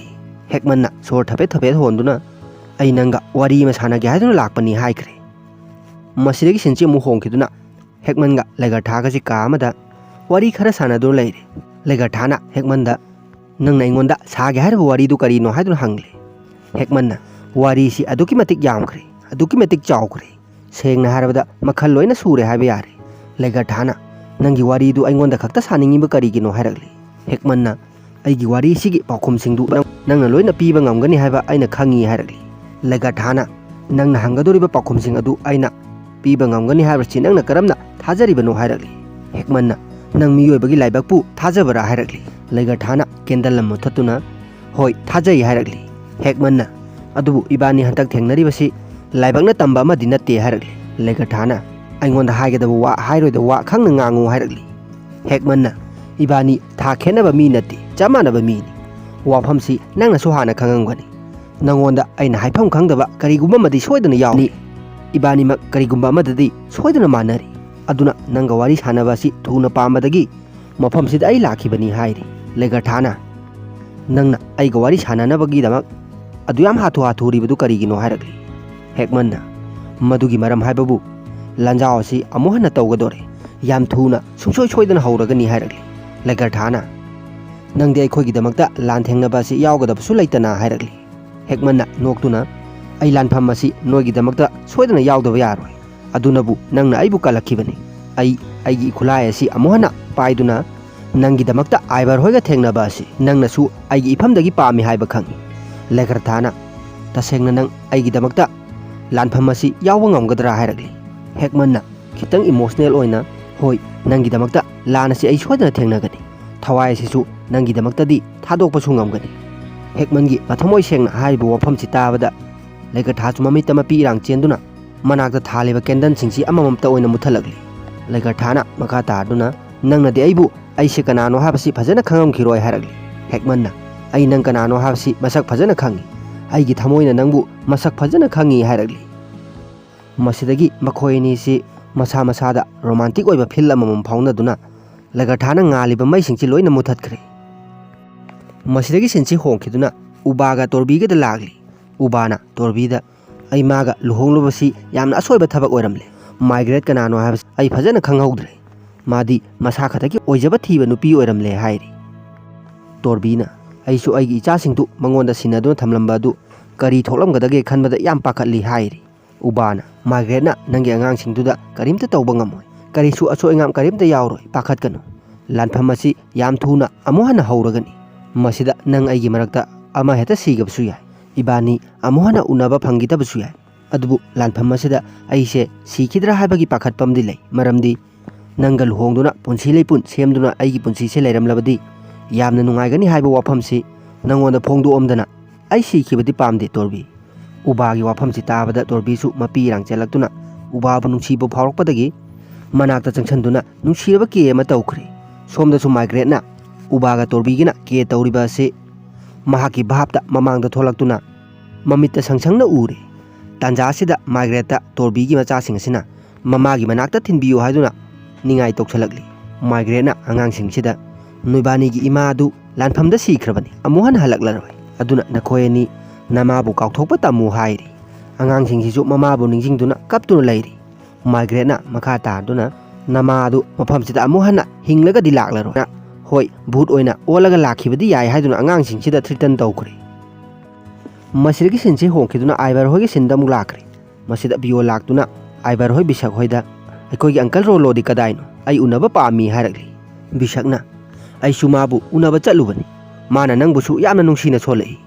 ꯍꯦꯛꯃꯟꯅ ꯁꯣꯔ ꯊꯕꯦꯠ ꯊꯕꯦꯠ ꯍꯣꯟꯗꯨꯅ, "ꯑꯩ ꯅꯪꯒ ꯋꯥꯔꯤ ꯑꯃ ꯁꯥꯟꯅꯒꯦ ꯍꯥꯏꯗꯨꯅ ꯂꯥꯛꯄꯅꯤ" ꯍꯥꯏꯈ꯭ꯔꯦ꯫ ꯃꯁꯤꯗꯒꯤ ꯁꯤꯟꯁꯤ ꯑꯃꯨꯛ ꯍꯣꯡꯈꯤꯗꯨꯅ ꯍꯦꯛꯃꯟꯒ ꯂꯦꯒꯔꯊꯥꯒꯁꯤ ꯀꯥ ꯑꯃꯗ ꯋꯥꯔꯤ ꯈꯔ ꯁꯥꯟꯅꯗꯨꯅ ꯂꯩꯔꯦ꯫ ꯂꯦꯒꯔꯊꯥꯅ ꯍꯦꯛꯃꯟꯗ, "ꯅꯪꯅ ꯑꯩꯉꯣꯟꯗ ꯁꯥꯒꯦ ꯍꯥꯏꯔꯤꯕ ꯋꯥꯔꯤꯗꯨ ꯀꯔꯤꯅꯣ?" ꯍꯥꯏꯗꯨꯅ ꯍꯪꯂꯦ꯫ ꯍꯦꯛꯃꯟꯅ, "ꯋꯥꯔꯤꯁꯤ ꯑꯗꯨꯛꯀꯤ ꯃꯇꯤꯛ ꯌꯥꯝꯈ꯭ꯔꯦ, ꯑꯗꯨꯛꯀꯤ ꯃꯇꯤꯛ ꯆꯥꯎꯈ꯭ꯔꯦ꯫ ꯁꯦꯡꯅ ꯍꯥꯏꯔꯕꯗ ꯃꯈꯜ ꯂꯣꯏꯅ ꯁꯨꯔꯦ ꯍꯥꯏꯕ ꯌꯥꯔꯦ꯫ ꯂꯦꯒꯔꯊꯥꯅ, ꯅꯪꯒꯤ ꯋꯥꯔꯤꯗꯨ ꯑꯩꯉꯣꯟꯗ ꯈꯛꯇ ꯁꯥꯅꯤꯡꯉꯤꯕ ꯀꯔꯤꯒꯤꯅꯣ?" ꯍꯥꯏꯔꯛꯂꯤ꯫ ꯍꯦꯛꯃꯟꯅ, "ꯑꯩꯒꯤ ꯋꯥꯔꯤꯁꯤꯒꯤ ꯄꯥꯎꯈꯨꯝꯁꯤꯡꯗꯨ ꯅꯪ, ꯅꯪꯅ ꯂꯣꯏꯅ ꯄꯤꯕ ꯉꯝꯒꯅꯤ ꯍꯥꯏꯕ ꯑꯩꯅ ꯈꯪꯉꯤ" ꯍꯥꯏꯔꯛꯂꯤ꯫ ꯂꯦꯒꯔꯊꯥꯅ, "ꯅꯪꯅ ꯍꯪꯒꯗꯧꯔꯤꯕ ꯄꯥꯎꯈꯨꯝꯁꯤꯡ ꯑꯗꯨ ꯑꯩꯅ ꯄꯤꯕ ꯉꯝꯒꯅꯤ ꯍꯥꯏꯕꯁꯤ ꯅꯪꯅ ꯀꯔꯝꯅ ꯊꯥꯖꯔꯤꯕꯅꯣ?" ꯍꯥꯏꯔꯛꯂꯤ꯫ ꯍꯦꯛꯃꯟꯅ, "ꯅꯪ ꯃꯤꯑꯣꯏꯕꯒꯤ ꯂꯥꯏꯕꯛꯄꯨ ꯊꯥꯖꯕꯔꯥ?" ꯍꯥꯏꯔꯛꯂꯤ꯫ ꯂꯦꯒꯔꯊꯥꯅ ꯀꯦꯟꯗꯜ ꯑꯃ ꯃꯨꯊꯠꯇꯨꯅ, "ꯍꯣꯏ, ꯊꯥꯖꯩ" ꯍꯥꯏꯔꯛꯂꯤ꯫ ꯍꯦꯛꯃꯟꯅ, "ꯑꯗꯨꯕꯨ ꯏꯕꯥꯅꯤ ꯍꯟꯗꯛ ꯊꯦꯡꯅꯔꯤꯕꯁꯤ ꯂꯥꯏꯕꯛꯅ ꯇꯝꯕ ꯑꯃꯗꯤ ꯅꯠꯇꯦ" ꯍꯥꯏꯔꯛꯂꯤ꯫ ꯂꯦꯒꯔꯊꯥꯅ, "ꯑꯩꯉꯣꯟꯗ ꯍꯥꯏꯒꯗꯕ ꯋꯥ ꯍꯥꯏꯔꯣꯏꯗꯕ ꯋꯥ ꯈꯪꯅ ꯉꯥꯡꯉꯨ" ꯍꯥꯏꯔꯛꯂꯤ꯫ ꯍꯦꯛꯃꯟꯅ, "ꯏꯕꯥꯅꯤ ꯊꯥ ꯈꯦꯠꯅꯕ ꯃꯤ ꯅꯠꯇꯦ, ꯆꯞ ꯃꯥꯟꯅꯕ ꯃꯤꯅꯤ꯫ ꯋꯥꯐꯝꯁꯤ ꯅꯪꯅꯁꯨ ꯍꯥꯟꯅ ꯈꯪꯉꯝꯒꯅꯤ꯫ ꯅꯪꯉꯣꯟꯗ ꯑꯩꯅ ꯍꯥꯏꯐꯝ ꯈꯪꯗꯕ ꯀꯔꯤꯒꯨꯝꯕ ꯑꯃꯗꯤ ꯁꯣꯏꯗꯅ ꯌꯥꯎꯅꯤ꯫ ꯏꯕꯥꯅꯤꯃꯛ ꯀꯔꯤꯒꯨꯝꯕ ꯑꯃꯗꯗꯤ ꯁꯣꯏꯗꯅ ꯃꯥꯟꯅꯔꯤ꯫ ꯑꯗꯨꯅ ꯅꯪꯒ ꯋꯥꯔꯤ ꯁꯥꯟꯅꯕ ꯑꯁꯤ ꯊꯨꯅ ꯄꯥꯝꯕꯗꯒꯤ ꯃꯐꯝꯁꯤꯗ ꯑꯩ ꯂꯥꯛꯈꯤꯕꯅꯤ" ꯍꯥꯏꯔꯤ꯫ ꯂꯦꯒꯔꯊꯥꯅ, "ꯅꯪꯅ ꯑꯩꯒ ꯋꯥꯔꯤ ꯁꯥꯟꯅꯅꯕꯒꯤꯗꯃꯛ ꯑꯗꯨ ꯌꯥꯝ ꯍꯥꯊꯨ ꯍꯥꯊꯨꯔꯤꯕꯗꯨ ꯀꯔꯤꯒꯤꯅꯣ?" ꯍꯥꯏꯔꯛꯂꯤ꯫ ꯍꯦꯛꯃꯟꯅ, "ꯃꯗꯨꯒꯤ ꯃꯔꯝ ꯍꯥꯏꯕꯕꯨ ꯂꯥꯟꯖꯥꯎ ꯑꯁꯤ ꯑꯃꯨꯛ ꯍꯟꯅ ꯇꯧꯒꯗꯣꯔꯦ꯫ ꯌꯥꯝ ꯊꯨꯅ ꯁꯨꯡꯁꯣꯏ ꯁꯣꯏꯗꯅ ꯍꯧꯔꯒꯅꯤ" ꯍꯥꯏꯔꯛꯂꯤ꯫ ꯂꯩꯒꯔꯊꯥꯅ, "ꯅꯪꯗꯤ ꯑꯩꯈꯣꯏꯒꯤꯗꯃꯛꯇ ꯂꯥꯟ ꯊꯦꯡꯅꯕ ꯑꯁꯤ ꯌꯥꯎꯒꯗꯕꯁꯨ ꯂꯩꯇꯅ" ꯍꯥꯏꯔꯛꯂꯤ꯫ ꯍꯦꯛꯃꯟꯅ ꯅꯣꯛꯇꯨꯅ, "ꯑꯩ ꯂꯥꯟꯐꯝ ꯑꯁꯤ ꯅꯣꯏꯒꯤꯗꯃꯛꯇ ꯁꯣꯏꯗꯅ ꯌꯥꯎꯗꯕ ꯌꯥꯔꯣꯏ꯫ ꯑꯗꯨꯅꯕꯨ ꯅꯪꯅ ꯑꯩꯕꯨ ꯀꯜꯂꯛꯈꯤꯕꯅꯤ꯫ ꯑꯩ ꯑꯩꯒꯤ ꯏꯈꯨꯂꯥꯏ ꯑꯁꯤ ꯑꯃꯨꯛ ꯍꯟꯅ ꯄꯥꯏꯗꯨꯅ ꯅꯪꯒꯤꯗꯃꯛꯇ ꯑꯥꯏꯕꯔ ꯍꯣꯏꯒ ꯊꯦꯡꯅꯕ ꯑꯁꯤ ꯅꯪꯅꯁꯨ ꯑꯩꯒꯤ ꯏꯐꯝꯗꯒꯤ ꯄꯥꯝꯃꯤ ꯍꯥꯏꯕ ꯈꯪꯏ꯫" ꯂꯩꯒꯔꯊꯥꯅ, "ꯇꯁꯦꯡꯅ ꯅꯪ ꯑꯩꯒꯤꯗꯃꯛꯇ ꯂꯥꯟꯐꯝ ꯑꯁꯤ ꯌꯥꯎꯕ ꯉꯝꯒꯗ꯭ꯔꯥ?" ꯍꯥꯏꯔꯛꯂꯤ꯫ ꯍꯦꯛꯃꯟꯅ ꯈꯤꯇꯪ ꯏꯃꯣꯁꯅꯦꯜ ꯑꯣꯏꯅ, "ꯍꯣꯏ, ꯅꯪꯒꯤꯗꯃꯛꯇ ꯂꯥꯟ ꯑꯁꯤ ꯑꯩ ꯁꯣꯏꯗꯅ ꯊꯦꯡꯅꯒꯅꯤ꯫ ꯊꯋꯥꯏ ꯑꯁꯤꯁꯨ ꯅꯪꯒꯤꯗꯃꯛꯇꯗꯤ ꯊꯥꯗꯣꯛꯄꯁꯨ ꯉꯝꯒꯅꯤ꯫" ꯍꯦꯛꯃꯟꯒꯤ ꯃꯊꯃꯣꯏ ꯁꯦꯡꯅ ꯍꯥꯏꯔꯤꯕ ꯋꯥꯐꯝꯁꯤ ꯇꯥꯕꯗ ꯂꯩꯒꯔꯊꯥꯁꯨ ꯃꯃꯤꯠꯇ ꯃꯄꯤ ꯏꯔꯥꯡ ꯆꯦꯟꯗꯨꯅ ꯃꯅꯥꯛꯇ ꯊꯥꯜꯂꯤꯕ ꯀꯦꯟꯗꯜꯁꯤꯡꯁꯤ ꯑꯃꯃꯝꯇ ꯑꯣꯏꯅ ꯃꯨꯠꯊꯠꯂꯛꯂꯤ꯫ ꯂꯩꯒꯔꯊꯥꯅ ꯃꯈꯥ ꯇꯥꯗꯨꯅ, "ꯅꯪꯅꯗꯤ ꯑꯩꯕꯨ, ꯑꯩꯁꯦ ꯀꯅꯥꯅꯣ ꯍꯥꯏꯕꯁꯤ ꯐꯖꯅ ꯈꯪꯉꯝꯈꯤꯔꯣꯏ" ꯍꯥꯏꯔꯛꯂꯤ꯫ ꯍꯦꯛꯃꯟꯅ, "ꯑꯩ ꯅꯪ ꯀꯅꯥꯅꯣ ꯍꯥꯏꯕꯁꯤ ꯃꯁꯛ ꯐꯖꯅ ꯈꯪꯉꯤ꯫ ꯑꯩꯒꯤ ꯊꯃꯣꯏꯅ ꯅꯪꯕꯨ ꯃꯁꯛ ꯐꯖꯅ ꯈꯪꯉꯤ" ꯍꯥꯏꯔꯛꯂꯤ꯫ ꯃꯁꯤꯗꯒꯤ ꯃꯈꯣꯏ ꯑꯅꯤꯁꯤ ꯃꯁꯥ ꯃꯁꯥꯗ ꯔꯣꯃꯥꯟꯇꯤꯛ ꯑꯣꯏꯕ ꯐꯤꯜ ꯑꯃꯃꯝ ꯐꯥꯎꯅꯗꯨꯅ ꯂꯩꯒꯔꯊꯥꯅ ꯉꯥꯜꯂꯤꯕ ꯃꯩꯁꯤꯡꯁꯤ ꯂꯣꯏꯅ ꯃꯨꯠꯊꯠꯈ꯭ꯔꯦ꯫ ꯃꯁꯤꯗꯒꯤ ꯁꯤꯟꯁꯤ ꯍꯣꯡꯈꯤꯗꯨꯅ ꯎꯕꯥꯒ ꯇꯣꯔꯕꯤꯒꯗ ꯂꯥꯛꯂꯤ꯫ ꯎꯕꯥꯅ ꯇꯣꯔꯕꯤꯗ, "ꯑꯩ ꯃꯥꯒ ꯂꯨꯍꯣꯡꯂꯨꯕꯁꯤ ꯌꯥꯝꯅ ꯑꯁꯣꯏꯕ ꯊꯕꯛ ꯑꯣꯏꯔꯝꯂꯦ꯫ ꯃꯥꯏꯒ꯭ꯔꯦꯠ ꯀꯅꯥꯅꯣ ꯍꯥꯏꯕꯁꯤ ꯑꯩ ꯐꯖꯅ ꯈꯪꯍꯧꯗ꯭ꯔꯦ꯫ ꯃꯥꯗꯤ ꯃꯁꯥ ꯈꯛꯇꯒꯤ ꯑꯣꯏꯖꯕ ꯊꯤꯕ ꯅꯨꯄꯤ ꯑꯣꯏꯔꯝꯂꯦ" ꯍꯥꯏꯔꯤ꯫ ꯇꯣꯔꯕꯤꯅ, "ꯑꯩꯁꯨ ꯑꯩꯒꯤ ꯏꯆꯥꯁꯤꯡꯗꯨ ꯃꯉꯣꯟꯗ ꯁꯤꯟꯅꯗꯨꯅ ꯊꯝꯂꯝꯕ ꯑꯗꯨ ꯀꯔꯤ ꯊꯣꯛꯂꯝꯒꯗꯒꯦ ꯈꯟꯕꯗ ꯌꯥꯝ ꯄꯥꯈꯠꯂꯤ" ꯍꯥꯏꯔꯤ꯫ ꯎꯕꯥꯅ, "ꯃꯥꯏꯒ꯭ꯔꯦꯠꯅ ꯅꯪꯒꯤ ꯑꯉꯥꯡꯁꯤꯡꯗꯨꯗ ꯀꯔꯤꯝꯇ ꯇꯧꯕ ꯉꯝꯃꯣꯏ꯫ ꯀꯔꯤꯁꯨ ꯑꯁꯣꯏ ꯑꯉꯥꯝ ꯀꯔꯤꯝꯇ ꯌꯥꯎꯔꯣꯏ, ꯄꯥꯈꯠꯀꯅꯨ꯫ ꯂꯥꯟꯐꯝ ꯑꯁꯤ ꯌꯥꯝ ꯊꯨꯅ ꯑꯃꯨꯛ ꯍꯟꯅ ꯍꯧꯔꯒꯅꯤ꯫ ꯃꯁꯤꯗ ꯅꯪ ꯑꯩꯒꯤ ꯃꯔꯛꯇ ꯑꯃ ꯍꯦꯛꯇ ꯁꯤꯒꯕꯁꯨ ꯌꯥꯏ꯫ ꯏꯕꯥꯅꯤ ꯑꯃꯨꯛ ꯍꯟꯅ ꯎꯅꯕ ꯐꯪꯈꯤꯗꯕꯁꯨ ꯌꯥꯏ꯫ ꯑꯗꯨꯕꯨ ꯂꯥꯟꯐꯝ ꯑꯁꯤꯗ ꯑꯩꯁꯦ ꯁꯤꯈꯤꯗ꯭ꯔꯥ ꯍꯥꯏꯕꯒꯤ ꯄꯥꯈꯠꯄ ꯑꯃꯗꯤ ꯂꯩ꯫ ꯃꯔꯝꯗꯤ ꯅꯪꯒ ꯂꯨꯍꯣꯡꯗꯨꯅ ꯄꯨꯟꯁꯤ ꯂꯩꯄꯨꯟ ꯁꯦꯝꯗꯨꯅ ꯑꯩꯒꯤ ꯄꯨꯟꯁꯤꯁꯦ ꯂꯩꯔꯝꯂꯕꯗꯤ ꯌꯥꯝꯅ ꯅꯨꯡꯉꯥꯏꯒꯅꯤ ꯍꯥꯏꯕ ꯋꯥꯐꯝꯁꯤ ꯅꯪꯉꯣꯟꯗ ꯐꯣꯡꯗꯣꯛꯑꯝꯗꯅ ꯑꯩ ꯁꯤꯈꯤꯕꯗꯤ ꯄꯥꯝꯗꯦ, ꯇꯣꯔꯕꯤ꯫" ꯎꯕꯥꯒꯤ ꯋꯥꯐꯝꯁꯤ ꯇꯥꯕꯗ ꯇꯣꯔꯕꯤꯁꯨ ꯃꯄꯤ ꯏꯔꯥꯡ ꯆꯦꯜꯂꯛꯇꯨꯅ ꯎꯕꯥꯕꯨ ꯅꯨꯡꯁꯤꯕ ꯐꯥꯎꯔꯛꯄꯗꯒꯤ ꯃꯅꯥꯛꯇ ꯆꯪꯁꯤꯟꯗꯨꯅ ꯅꯨꯡꯁꯤꯔꯕ ꯀꯦ ꯑꯃ ꯇꯧꯈ꯭ꯔꯦ꯫ ꯁꯣꯝꯗꯁꯨ ꯃꯥꯏꯒ꯭ꯔꯦꯠꯅ ꯎꯕꯥꯒ ꯇꯣꯔꯕꯤꯒꯤꯅ ꯀꯦ ꯇꯧꯔꯤꯕ ꯑꯁꯤ ꯃꯍꯥꯛꯀꯤ ꯚꯥꯞꯇ ꯃꯃꯥꯡꯗ ꯊꯣꯛꯂꯛꯇꯨꯅ ꯃꯃꯤꯠꯇ ꯁꯪ ꯁꯪꯅ ꯎꯔꯦ꯫ ꯇꯥꯟꯖꯥ ꯑꯁꯤꯗ ꯃꯥꯏꯒ꯭ꯔꯦꯠꯇ ꯇꯣꯔꯕꯤꯒꯤ ꯃꯆꯥꯁꯤꯡ ꯑꯁꯤꯅ ꯃꯃꯥꯒꯤ ꯃꯅꯥꯛꯇ ꯊꯤꯟꯕꯤꯌꯨ ꯍꯥꯏꯗꯨꯅ ꯅꯤꯡꯉꯥꯏ ꯇꯧꯁꯜꯂꯛꯂꯤ꯫ ꯃꯥꯏꯒ꯭ꯔꯦꯠꯅ ꯑꯉꯥꯡꯁꯤꯡꯁꯤꯗ, "ꯅꯣꯏꯕꯥꯅꯤꯒꯤ ꯏꯃꯥ ꯑꯗꯨ ꯂꯥꯟꯐꯝꯗ ꯁꯤꯈ꯭ꯔꯕꯅꯤ, ꯑꯃꯨꯛ ꯍꯟꯅ ꯍꯜꯂꯛꯂꯔꯣꯏ꯫ ꯑꯗꯨꯅ ꯅꯈꯣꯏ ꯑꯅꯤ ꯅꯃꯥꯕꯨ ꯀꯥꯎꯊꯣꯛꯄ ꯇꯝꯃꯨ" ꯍꯥꯏꯔꯤ꯫ ꯑꯉꯥꯡꯁꯤꯡꯁꯤꯁꯨ ꯃꯃꯥꯕꯨ ꯅꯤꯡꯁꯤꯡꯗꯨꯅ ꯀꯞꯇꯨꯅ ꯂꯩꯔꯤ꯫ ꯃꯥꯔꯒꯔꯦꯠꯅ ꯃꯈꯥ ꯇꯥꯗꯨꯅ, "ꯅꯃꯥ ꯑꯗꯨ ꯃꯐꯝꯁꯤꯗ ꯑꯃꯨꯛ ꯍꯟꯅ ꯍꯤꯡꯂꯒꯗꯤ ꯂꯥꯛꯂꯔꯣꯏ꯫ ꯍꯣꯏ, ꯚꯨꯠ ꯑꯣꯏꯅ ꯑꯣꯜꯂꯒ ꯂꯥꯛꯈꯤꯕꯗꯤ ꯌꯥꯏ" ꯍꯥꯏꯗꯨꯅ ꯑꯉꯥꯡꯁꯤꯡꯁꯤꯗ ꯊ꯭ꯔꯤꯇꯟ ꯇꯧꯈ꯭ꯔꯦ꯫ ꯃꯁꯤꯗꯒꯤ ꯁꯤꯟꯁꯤ ꯍꯣꯡꯈꯤꯗꯨꯅ ꯑꯥꯏꯚꯔ ꯍꯣꯏꯒꯤ ꯁꯤꯟꯗ ꯑꯃꯨꯛ ꯂꯥꯛꯈ꯭ꯔꯦ꯫ ꯃꯁꯤꯗ ꯕꯤꯌꯣ ꯂꯥꯛꯇꯨꯅ ꯑꯥꯏꯚꯔ ꯍꯣꯏ ꯕꯤꯁꯛ ꯍꯣꯏꯗ, "ꯑꯩꯈꯣꯏꯒꯤ ꯑꯪꯀꯜ ꯔꯣꯂꯣꯗꯤ ꯀꯗꯥꯏꯅꯣ? ꯑꯩ ꯎꯅꯕ ꯄꯥꯝꯃꯤ" ꯍꯥꯏꯔꯛꯂꯤ꯫ ꯕꯤꯁꯛꯅ, "ꯑꯩꯁꯨ ꯃꯥꯕꯨ ꯎꯅꯕ ꯆꯠꯂꯨꯕꯅꯤ꯫ ꯃꯥꯅ ꯅꯪꯕꯨꯁꯨ ꯌꯥꯝꯅ ꯅꯨꯡꯁꯤꯅ ꯁꯣꯜꯂꯛꯏ꯫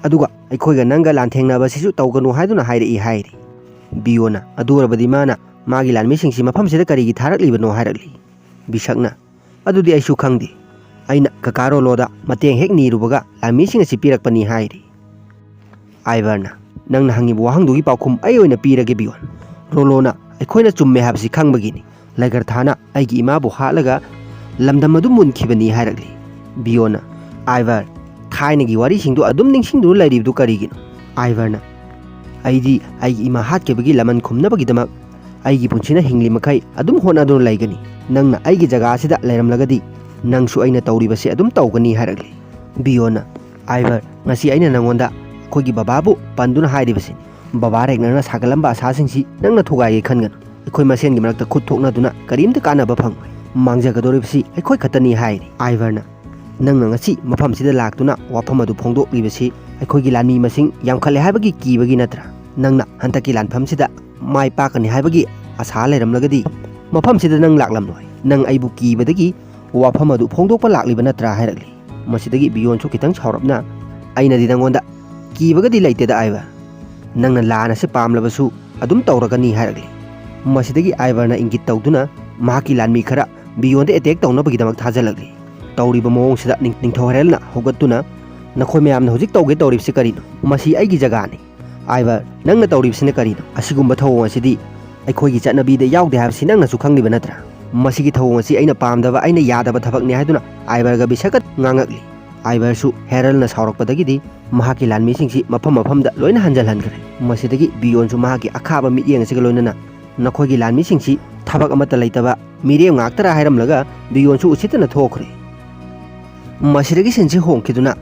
ꯑꯗꯨꯒ ꯑꯩꯈꯣꯏꯒ ꯅꯪꯒ ꯂꯥꯟꯊꯦꯡꯅꯕꯁꯤꯁꯨ ꯇꯧꯒꯅꯨ ꯍꯥꯏꯗꯨꯅ ꯍꯥꯏꯔꯛꯏ" ꯍꯥꯏꯔꯤ꯫ ꯕꯤꯌꯣꯅ, "ꯑꯗꯨ ꯑꯣꯏꯔꯕꯗꯤ ꯃꯥꯅ ꯃꯥꯒꯤ ꯂꯥꯟꯃꯤꯁꯤꯡꯁꯤ ꯃꯐꯝꯁꯤꯗ ꯀꯔꯤꯒꯤ ꯊꯥꯔꯛꯂꯤꯕꯅꯣ?" ꯍꯥꯏꯔꯛꯂꯤ꯫ ꯕꯤꯁꯛꯅ, "ꯑꯗꯨꯗꯤ ꯑꯩꯁꯨ ꯈꯪꯗꯦ꯫ ꯑꯩꯅ ꯀꯀꯥ ꯔꯣꯂꯣꯗ ꯃꯇꯦꯡ ꯍꯦꯛ ꯅꯤꯔꯨꯕꯒ ꯂꯥꯟꯃꯤꯁꯤꯡ ꯑꯁꯤ ꯄꯤꯔꯛꯄꯅꯤ" ꯍꯥꯏꯔꯤ꯫ ꯑꯥꯏꯚꯔꯅ, "ꯅꯪꯅ ꯍꯪꯉꯤꯕ ꯋꯥꯍꯪꯗꯨꯒꯤ ꯄꯥꯎꯈꯨꯝ ꯑꯩ ꯑꯣꯏꯅ ꯄꯤꯔꯒꯦ ꯕꯤꯌꯣꯟ꯫ ꯔꯣꯂꯣꯅ ꯑꯩꯈꯣꯏꯅ ꯆꯨꯝꯃꯦ ꯍꯥꯏꯕꯁꯤ ꯈꯪꯕꯒꯤꯅꯤ꯫ ꯂꯩꯒꯔꯊꯥꯅ ꯑꯩꯒꯤ ꯏꯃꯥꯕꯨ ꯍꯥꯠꯂꯒ ꯂꯝꯗꯝ ꯑꯗꯨ ꯃꯨꯟꯈꯤꯕꯅꯤ" ꯍꯥꯏꯔꯛꯂꯤ꯫ ꯕꯤꯌꯣꯟꯅ, "ꯑꯥꯏꯚꯔ, ꯊꯥꯏꯅꯒꯤ ꯋꯥꯔꯤꯁꯤꯡꯗꯨ ꯑꯗꯨꯝ ꯅꯤꯡꯁꯤꯡꯗꯨꯅ ꯂꯩꯔꯤꯕꯗꯨ ꯀꯔꯤꯒꯤꯅꯣ?" ꯑꯥꯏꯚꯔꯅ, "ꯑꯩꯗꯤ ꯑꯩꯒꯤ ꯏꯃꯥ ꯍꯥꯠꯈꯤꯕꯒꯤ ꯂꯃꯟ ꯈꯨꯝꯅꯕꯒꯤꯗꯃꯛ ꯑꯩꯒꯤ ꯄꯨꯟꯁꯤꯅ ꯍꯤꯡꯂꯤ ꯃꯈꯩ ꯑꯗꯨꯝ ꯍꯣꯠꯅꯗꯨꯅ ꯂꯩꯒꯅꯤ꯫ ꯅꯪꯅ ꯑꯩꯒꯤ ꯖꯒꯥ ꯑꯁꯤꯗ ꯂꯩꯔꯝꯂꯒꯗꯤ ꯅꯪꯁꯨ ꯑꯩꯅ ꯇꯧꯔꯤꯕꯁꯦ ꯑꯗꯨꯝ ꯇꯧꯒꯅꯤ" ꯍꯥꯏꯔꯛꯂꯤ꯫ ꯕꯤꯌꯣꯟꯅ, "ꯑꯥꯏꯚꯔ, ꯉꯁꯤ ꯑꯩꯅ ꯅꯪꯉꯣꯟꯗ ꯑꯩꯈꯣꯏꯒꯤ ꯕꯕꯥꯕꯨ ꯄꯟꯗꯨꯅ ꯍꯥꯏꯔꯤꯕꯁꯤꯅꯤ꯫ ꯕꯕꯥ ꯔꯦꯒꯅꯔꯅ ꯁꯥꯒꯠꯂꯝꯕ ꯑꯁꯥꯁꯤꯡꯁꯤ ꯅꯪꯅ ꯊꯨꯒꯥꯏꯒꯦ ꯈꯟꯒꯅꯨ꯫ ꯑꯩꯈꯣꯏ ꯃꯁꯦꯟꯒꯤ ꯃꯔꯛꯇ ꯈꯨꯠ ꯊꯣꯛꯅꯗꯨꯅ ꯀꯔꯤꯝꯇ ꯀꯥꯟꯅꯕ ꯐꯪꯂꯣꯏ꯫ ꯃꯥꯡꯖꯒꯗꯧꯔꯤꯕꯁꯤ ꯑꯩꯈꯣꯏ ꯈꯛꯇꯅꯤ" ꯍꯥꯏꯔꯤ꯫ ꯑꯥꯏꯚꯔꯅ, "ꯅꯪꯅ ꯉꯁꯤ ꯃꯐꯝꯁꯤꯗ ꯂꯥꯛꯇꯨꯅ ꯋꯥꯐꯝ ꯑꯗꯨ ꯐꯣꯡꯗꯣꯛꯂꯤꯕꯁꯤ ꯑꯩꯈꯣꯏꯒꯤ ꯂꯥꯟꯃꯤ ꯃꯁꯤꯡ ꯌꯥꯝꯈꯠꯂꯦ ꯍꯥꯏꯕꯒꯤ ꯀꯤꯕꯒꯤ ꯅꯠꯇ꯭ꯔꯥ? ꯅꯪꯅ ꯍꯟꯗꯛꯀꯤ ꯂꯥꯟꯐꯝꯁꯤꯗ ꯃꯥꯏ ꯄꯥꯛꯀꯅꯤ ꯍꯥꯏꯕꯒꯤ ꯑꯁꯥ ꯂꯩꯔꯝꯂꯒꯗꯤ ꯃꯐꯝꯁꯤꯗ ꯅꯪ ꯂꯥꯛꯂꯝꯂꯣꯏ꯫ ꯅꯪ ꯑꯩꯕꯨ ꯀꯤꯕꯗꯒꯤ ꯋꯥꯐꯝ ꯑꯗꯨ ꯐꯣꯡꯗꯣꯛꯄ ꯂꯥꯛꯂꯤꯕ ꯅꯠꯇ꯭ꯔꯥ?" ꯍꯥꯏꯔꯛꯂꯤ꯫ ꯃꯁꯤꯗꯒꯤ ꯕꯤꯌꯣꯟꯁꯨ ꯈꯤꯇꯪ ꯁꯥꯎꯔꯞꯅ, "ꯑꯩꯅꯗꯤ ꯅꯪꯉꯣꯟꯗ ꯀꯤꯕꯒꯗꯤ ꯂꯩꯇꯦꯗ ꯑꯥꯏꯚꯔ꯫ ꯅꯪꯅ ꯂꯥꯟ ꯑꯁꯤ ꯄꯥꯝꯂꯕꯁꯨ ꯑꯗꯨꯝ ꯇꯧꯔꯒꯅꯤ" ꯍꯥꯏꯔꯛꯂꯤ꯫ ꯃꯁꯤꯗꯒꯤ ꯑꯥꯏꯚꯔꯅ ꯏꯪꯒꯤꯠ ꯇꯧꯗꯨꯅ ꯃꯍꯥꯛꯀꯤ ꯂꯥꯟꯃꯤ ꯈꯔ ꯕꯤꯌꯣꯟꯗ ꯑꯦꯇꯦꯛ ꯇꯧꯅꯕꯒꯤꯗꯃꯛ ꯊꯥꯖꯤꯜꯂꯛꯂꯤ꯫ ꯇꯧꯔꯤꯕ ꯃꯑꯣꯡꯁꯤꯗ ꯅꯤꯡ-, ꯅꯤꯡꯊꯧ ꯍꯦꯔꯜꯅ ꯍꯧꯒꯠꯇꯨꯅ, "ꯅꯈꯣꯏ ꯃꯌꯥꯝꯅ ꯍꯧꯖꯤꯛ ꯇꯧꯒꯦ ꯇꯧꯔꯤꯕꯁꯤ ꯀꯔꯤꯅꯣ? ꯃꯁꯤ ꯑꯩꯒꯤ ꯖꯒꯥꯅꯤ꯫ ꯑꯥꯏꯚꯔ, ꯅꯪꯅ ꯇꯧꯔꯤꯕꯁꯤꯅ ꯀꯔꯤꯅꯣ? ꯑꯁꯤꯒꯨꯝꯕ ꯊꯧꯑꯣꯡ ꯑꯁꯤꯗꯤ ꯑꯩꯈꯣꯏꯒꯤ ꯆꯠꯅꯕꯤꯗ ꯌꯥꯎꯗꯦ ꯍꯥꯏꯕꯁꯤ ꯅꯪꯅꯁꯨ ꯈꯪꯂꯤꯕ ꯅꯠꯇ꯭ꯔꯥ?" ꯃꯁꯤꯒꯤ ꯊꯧꯑꯣꯡ ꯑꯁꯤ ꯑꯩꯅ ꯄꯥꯝꯗꯕ, ꯑꯩꯅ ꯌꯥꯗꯕ ꯊꯕꯛꯅꯤ ꯍꯥꯏꯗꯨꯅ ꯑꯥꯏꯚꯔꯒ ꯕꯤꯁꯛꯀ ꯉꯥꯡꯉꯛꯂꯤ꯫ ꯑꯥꯏꯚꯔꯁꯨ ꯍꯦꯔꯜꯅ ꯁꯥꯎꯔꯛꯄꯗꯒꯤꯗꯤ ꯃꯍꯥꯛꯀꯤ ꯂꯥꯟꯃꯤꯁꯤꯡꯁꯤ ꯃꯐꯝ ꯃꯐꯝꯗ ꯂꯣꯏꯅ ꯍꯟꯖꯤꯜꯍꯟꯈ꯭ꯔꯦ꯫ ꯃꯁꯤꯗꯒꯤ ꯕꯤꯌꯣꯟꯁꯨ ꯃꯍꯥꯛꯀꯤ ꯑꯈꯥꯕ ꯃꯤꯠꯌꯦꯡ ꯑꯁꯤꯒ ꯂꯣꯏꯅꯅ, "ꯅꯈꯣꯏꯒꯤ ꯂꯥꯟꯃꯤꯁꯤꯡꯁꯤ ꯊꯕꯛ ꯑꯃꯠꯇ ꯂꯩꯇꯕ ꯃꯤꯔꯦꯝ ꯉꯥꯛꯇꯔꯥ?" ꯍꯥꯏꯔꯝꯂꯒ ꯕꯤꯌꯣꯟꯁꯨ ꯎꯁꯤꯠꯇꯅ ꯊꯣꯛꯈ꯭ꯔꯦ꯫ ꯃꯁꯤꯗꯒꯤ ꯁꯤꯟꯁꯤ ꯍꯣꯡꯈꯤꯗꯨꯅ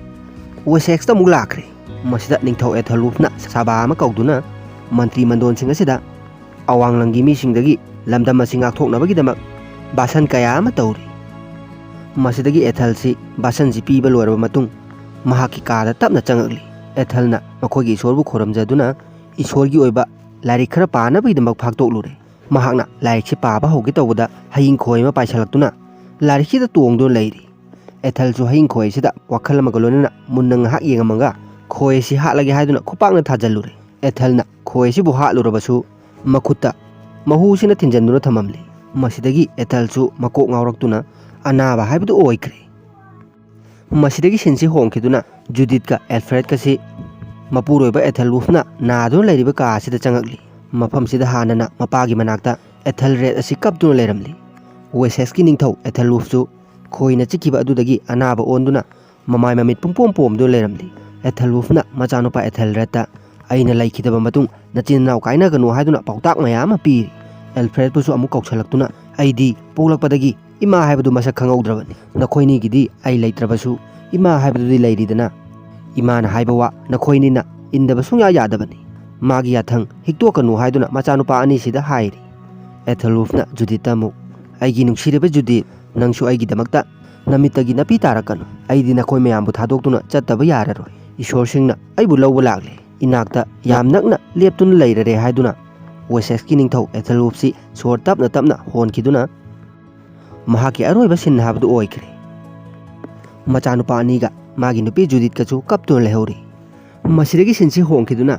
ꯋꯦꯁꯦꯛꯁꯇ ꯑꯃꯨꯛ ꯂꯥꯛꯈ꯭ꯔꯦ꯫ ꯃꯁꯤꯗ ꯅꯤꯡꯊꯧ ꯑꯦꯊꯣꯂꯨꯐꯅ ꯁꯚꯥ ꯑꯃ ꯀꯧꯗꯨꯅ, ꯃꯟꯇ꯭ꯔꯤ ꯃꯟꯗꯣꯟꯁꯤꯡ ꯑꯁꯤꯗ ꯑꯋꯥꯡ ꯂꯝꯒꯤ ꯃꯤꯁꯤꯡꯗꯒꯤ ꯂꯝꯗꯝ ꯑꯁꯤ ꯉꯥꯛꯊꯣꯛꯅꯕꯒꯤꯗꯃꯛ ꯚꯥꯁꯟ ꯀꯌꯥ ꯑꯃ ꯇꯧꯔꯤ꯫ ꯃꯁꯤꯗꯒꯤ ꯑꯦꯊꯜꯁꯤ ꯚꯥꯁꯟꯁꯤ ꯄꯤꯕ ꯂꯣꯏꯔꯕ ꯃꯇꯨꯡ ꯃꯍꯥꯛꯀꯤ ꯀꯥꯗ ꯇꯞꯅ ꯆꯪꯉꯛꯂꯤ꯫ ꯑꯦꯊꯜꯅ ꯃꯈꯣꯏꯒꯤ ꯏꯁꯣꯔꯕꯨ ꯈꯨꯔꯨꯝꯖꯗꯨꯅ ꯏꯁꯣꯔꯒꯤ ꯑꯣꯏꯕ ꯂꯥꯏꯔꯤꯛ ꯈꯔ ꯄꯥꯅꯕꯒꯤꯗꯃꯛ ꯐꯥꯛꯇꯣꯛꯂꯨꯔꯦ꯫ ꯃꯍꯥꯛꯅ ꯂꯥꯏꯔꯤꯛꯁꯤ ꯄꯥꯕ ꯍꯧꯒꯦ ꯇꯧꯕꯗ ꯍꯌꯤꯡ ꯈꯣꯏ ꯑꯃ ꯄꯥꯏꯁꯤꯜꯂꯛꯇꯨꯅ ꯂꯥꯏꯔꯤꯛꯁꯤꯗ ꯇꯣꯡꯗꯨꯅ ꯂꯩꯔꯤ꯫ ꯑꯦꯊꯜꯁꯨ ꯍꯌꯤꯡ ꯈꯣꯏ ꯑꯁꯤꯗ ꯋꯥꯈꯜ ꯑꯃꯒ ꯂꯣꯏꯅꯅ ꯃꯨꯟꯅ ꯉꯥꯏꯍꯥꯛ ꯌꯦꯡꯉꯝꯃꯒ ꯈꯣꯏ ꯑꯁꯤ ꯍꯥꯠꯂꯒꯦ ꯍꯥꯏꯗꯨꯅ ꯈꯨꯄꯥꯛꯅ ꯊꯥꯖꯤꯜꯂꯨꯔꯦ꯫ ꯑꯦꯊꯜꯅ ꯈꯣꯏ ꯑꯁꯤꯕꯨ ꯍꯥꯠꯂꯨꯔꯕꯁꯨ ꯃꯈꯨꯠꯇ ꯃꯍꯨꯁꯤꯅ ꯊꯤꯟꯖꯟꯗꯨꯅ ꯊꯝꯃꯝꯂꯤ꯫ ꯃꯁꯤꯗꯒꯤ ꯑꯦꯊꯜꯁꯨ ꯃꯀꯣꯛ ꯉꯥꯎꯔꯛꯇꯨꯅ ꯑꯅꯥꯕ ꯍꯥꯏꯕꯗꯨ ꯑꯣꯏꯈ꯭ꯔꯦ꯫ ꯃꯁꯤꯗꯒꯤ ꯁꯤꯟꯁꯤ ꯍꯣꯡꯈꯤꯗꯨꯅ ꯖꯨꯗꯤꯠꯀ ꯑꯦꯜꯐ꯭ꯔꯦꯗꯀꯁꯤ ꯃꯄꯨꯔꯣꯏꯕ ꯑꯦꯊꯦꯜ ꯋꯨꯐꯅ ꯅꯥꯗꯨꯅ ꯂꯩꯔꯤꯕ ꯀꯥ ꯑꯁꯤꯗ ꯆꯪꯉꯛꯂꯤ꯫ ꯃꯐꯝꯁꯤꯗ ꯍꯥꯟꯅꯅ ꯃꯄꯥꯒꯤ ꯃꯅꯥꯛꯇ ꯑꯦꯊꯦꯜ ꯔꯦꯗ ꯑꯁꯤ ꯀꯞꯇꯨꯅ ꯂꯩꯔꯝꯂꯤ꯫ ꯋꯦꯁꯦꯁꯀꯤ ꯅꯤꯡꯊꯧ ꯑꯦꯊꯦꯜ ꯋꯨꯐꯁꯨ ꯈꯣꯏꯅ ꯆꯤꯛꯈꯤꯕ ꯑꯗꯨꯗꯒꯤ ꯑꯅꯥꯕ ꯑꯣꯟꯗꯨꯅ ꯃꯃꯥꯏ ꯃꯃꯤꯠ ꯄꯨꯡꯄꯣꯝ ꯄꯣꯝꯗꯨꯅ ꯂꯩꯔꯝꯂꯤ꯫ ꯑꯦꯊꯦꯜ ꯋꯨꯐꯅ ꯃꯆꯥꯅꯨꯄꯥ ꯑꯦꯊꯦꯜ ꯔꯦꯗꯇ, "ꯑꯩꯅ ꯂꯩꯈꯤꯗꯕ ꯃꯇꯨꯡ ꯅꯆꯤꯟ ꯅꯅꯥꯎ ꯀꯥꯏꯅꯒꯅꯨ" ꯍꯥꯏꯗꯨꯅ ꯄꯥꯎꯇꯥꯛ ꯃꯌꯥꯝ ꯑꯃ ꯄꯤꯔꯤ꯫ ꯑꯦꯜꯐ꯭ꯔꯦꯗꯄꯨꯁꯨ ꯑꯃꯨꯛ ꯀꯧꯁꯜꯂꯛꯇꯨꯅ, "ꯑꯩꯗꯤ ꯄꯣꯛꯂꯛꯄꯗꯒꯤ ꯏꯃꯥ ꯍꯥꯏꯕꯗꯨ ꯃꯁꯛ ꯈꯪꯍꯧꯗ꯭ꯔꯕꯅꯤ꯫ ꯅꯈꯣꯏꯅꯤꯒꯤꯗꯤ ꯑꯩ ꯂꯩꯇ꯭ꯔꯕꯁꯨ ꯏꯃꯥ ꯍꯥꯏꯕꯗꯨꯗꯤ ꯂꯩꯔꯤꯗꯅ꯫ ꯏꯃꯥꯅ ꯍꯥꯏꯕ ꯋꯥ ꯅꯈꯣꯏꯅꯤꯅ ꯏꯟꯗꯕ ꯁꯨꯡꯌꯥ ꯌꯥꯗꯕꯅꯤ꯫ ꯃꯥꯒꯤ ꯌꯥꯊꯪ ꯍꯤꯛꯇꯣꯛꯀꯅꯨ" ꯍꯥꯏꯗꯨꯅ ꯃꯆꯥꯅꯨꯄꯥ ꯑꯅꯤꯁꯤꯗ ꯍꯥꯏꯔꯤ꯫ ꯑꯦꯊꯦꯜ ꯋꯨꯐꯅ ꯖꯨꯗꯤꯠꯇ ꯑꯃꯨꯛ, "ꯑꯩꯒꯤ ꯅꯨꯡꯁꯤꯔꯕ ꯖꯨꯗꯤꯠ, ꯅꯪꯁꯨ ꯑꯩꯒꯤꯗꯃꯛꯇ ꯅꯃꯤꯠꯇꯒꯤ ꯅꯥꯄꯤ ꯇꯥꯔꯛꯀꯅꯨ꯫ ꯑꯩꯗꯤ ꯅꯈꯣꯏ ꯃꯌꯥꯝꯕꯨ ꯊꯥꯗꯣꯛꯇꯨꯅ ꯆꯠꯇꯕ ꯌꯥꯔꯔꯣꯏ꯫ ꯏꯁꯣꯔꯁꯤꯡꯅ ꯑꯩꯕꯨ ꯂꯧꯕ ꯂꯥꯛꯂꯦ꯫ ꯏꯅꯥꯛꯇ ꯌꯥꯝ ꯅꯛꯅ ꯂꯦꯞꯇꯨꯅ ꯂꯩꯔꯔꯦ" ꯍꯥꯏꯗꯨꯅ ꯋꯦꯁꯦꯁꯀꯤ ꯅꯤꯡꯊꯧ ꯑꯦꯊꯦꯜ ꯋꯨꯐꯁꯤ ꯁꯣꯔ ꯇꯞꯅ ꯇꯞꯅ ꯍꯣꯟꯈꯤꯗꯨꯅ ꯃꯍꯥꯛꯀꯤ ꯑꯔꯣꯏꯕ ꯁꯤꯟ ꯍꯥꯏꯕꯗꯨ ꯑꯣꯏꯈ꯭ꯔꯦ꯫ ꯃꯆꯥꯅꯨꯄꯥ ꯑꯅꯤꯒ ꯃꯥꯒꯤ ꯅꯨꯄꯤ ꯖꯨꯗꯤꯠꯀꯁꯨ ꯀꯞꯇꯨꯅ ꯂꯩꯍꯧꯔꯤ꯫ ꯃꯁꯤꯗꯒꯤ ꯁꯤꯟꯁꯤ ꯍꯣꯡꯈꯤꯗꯨꯅ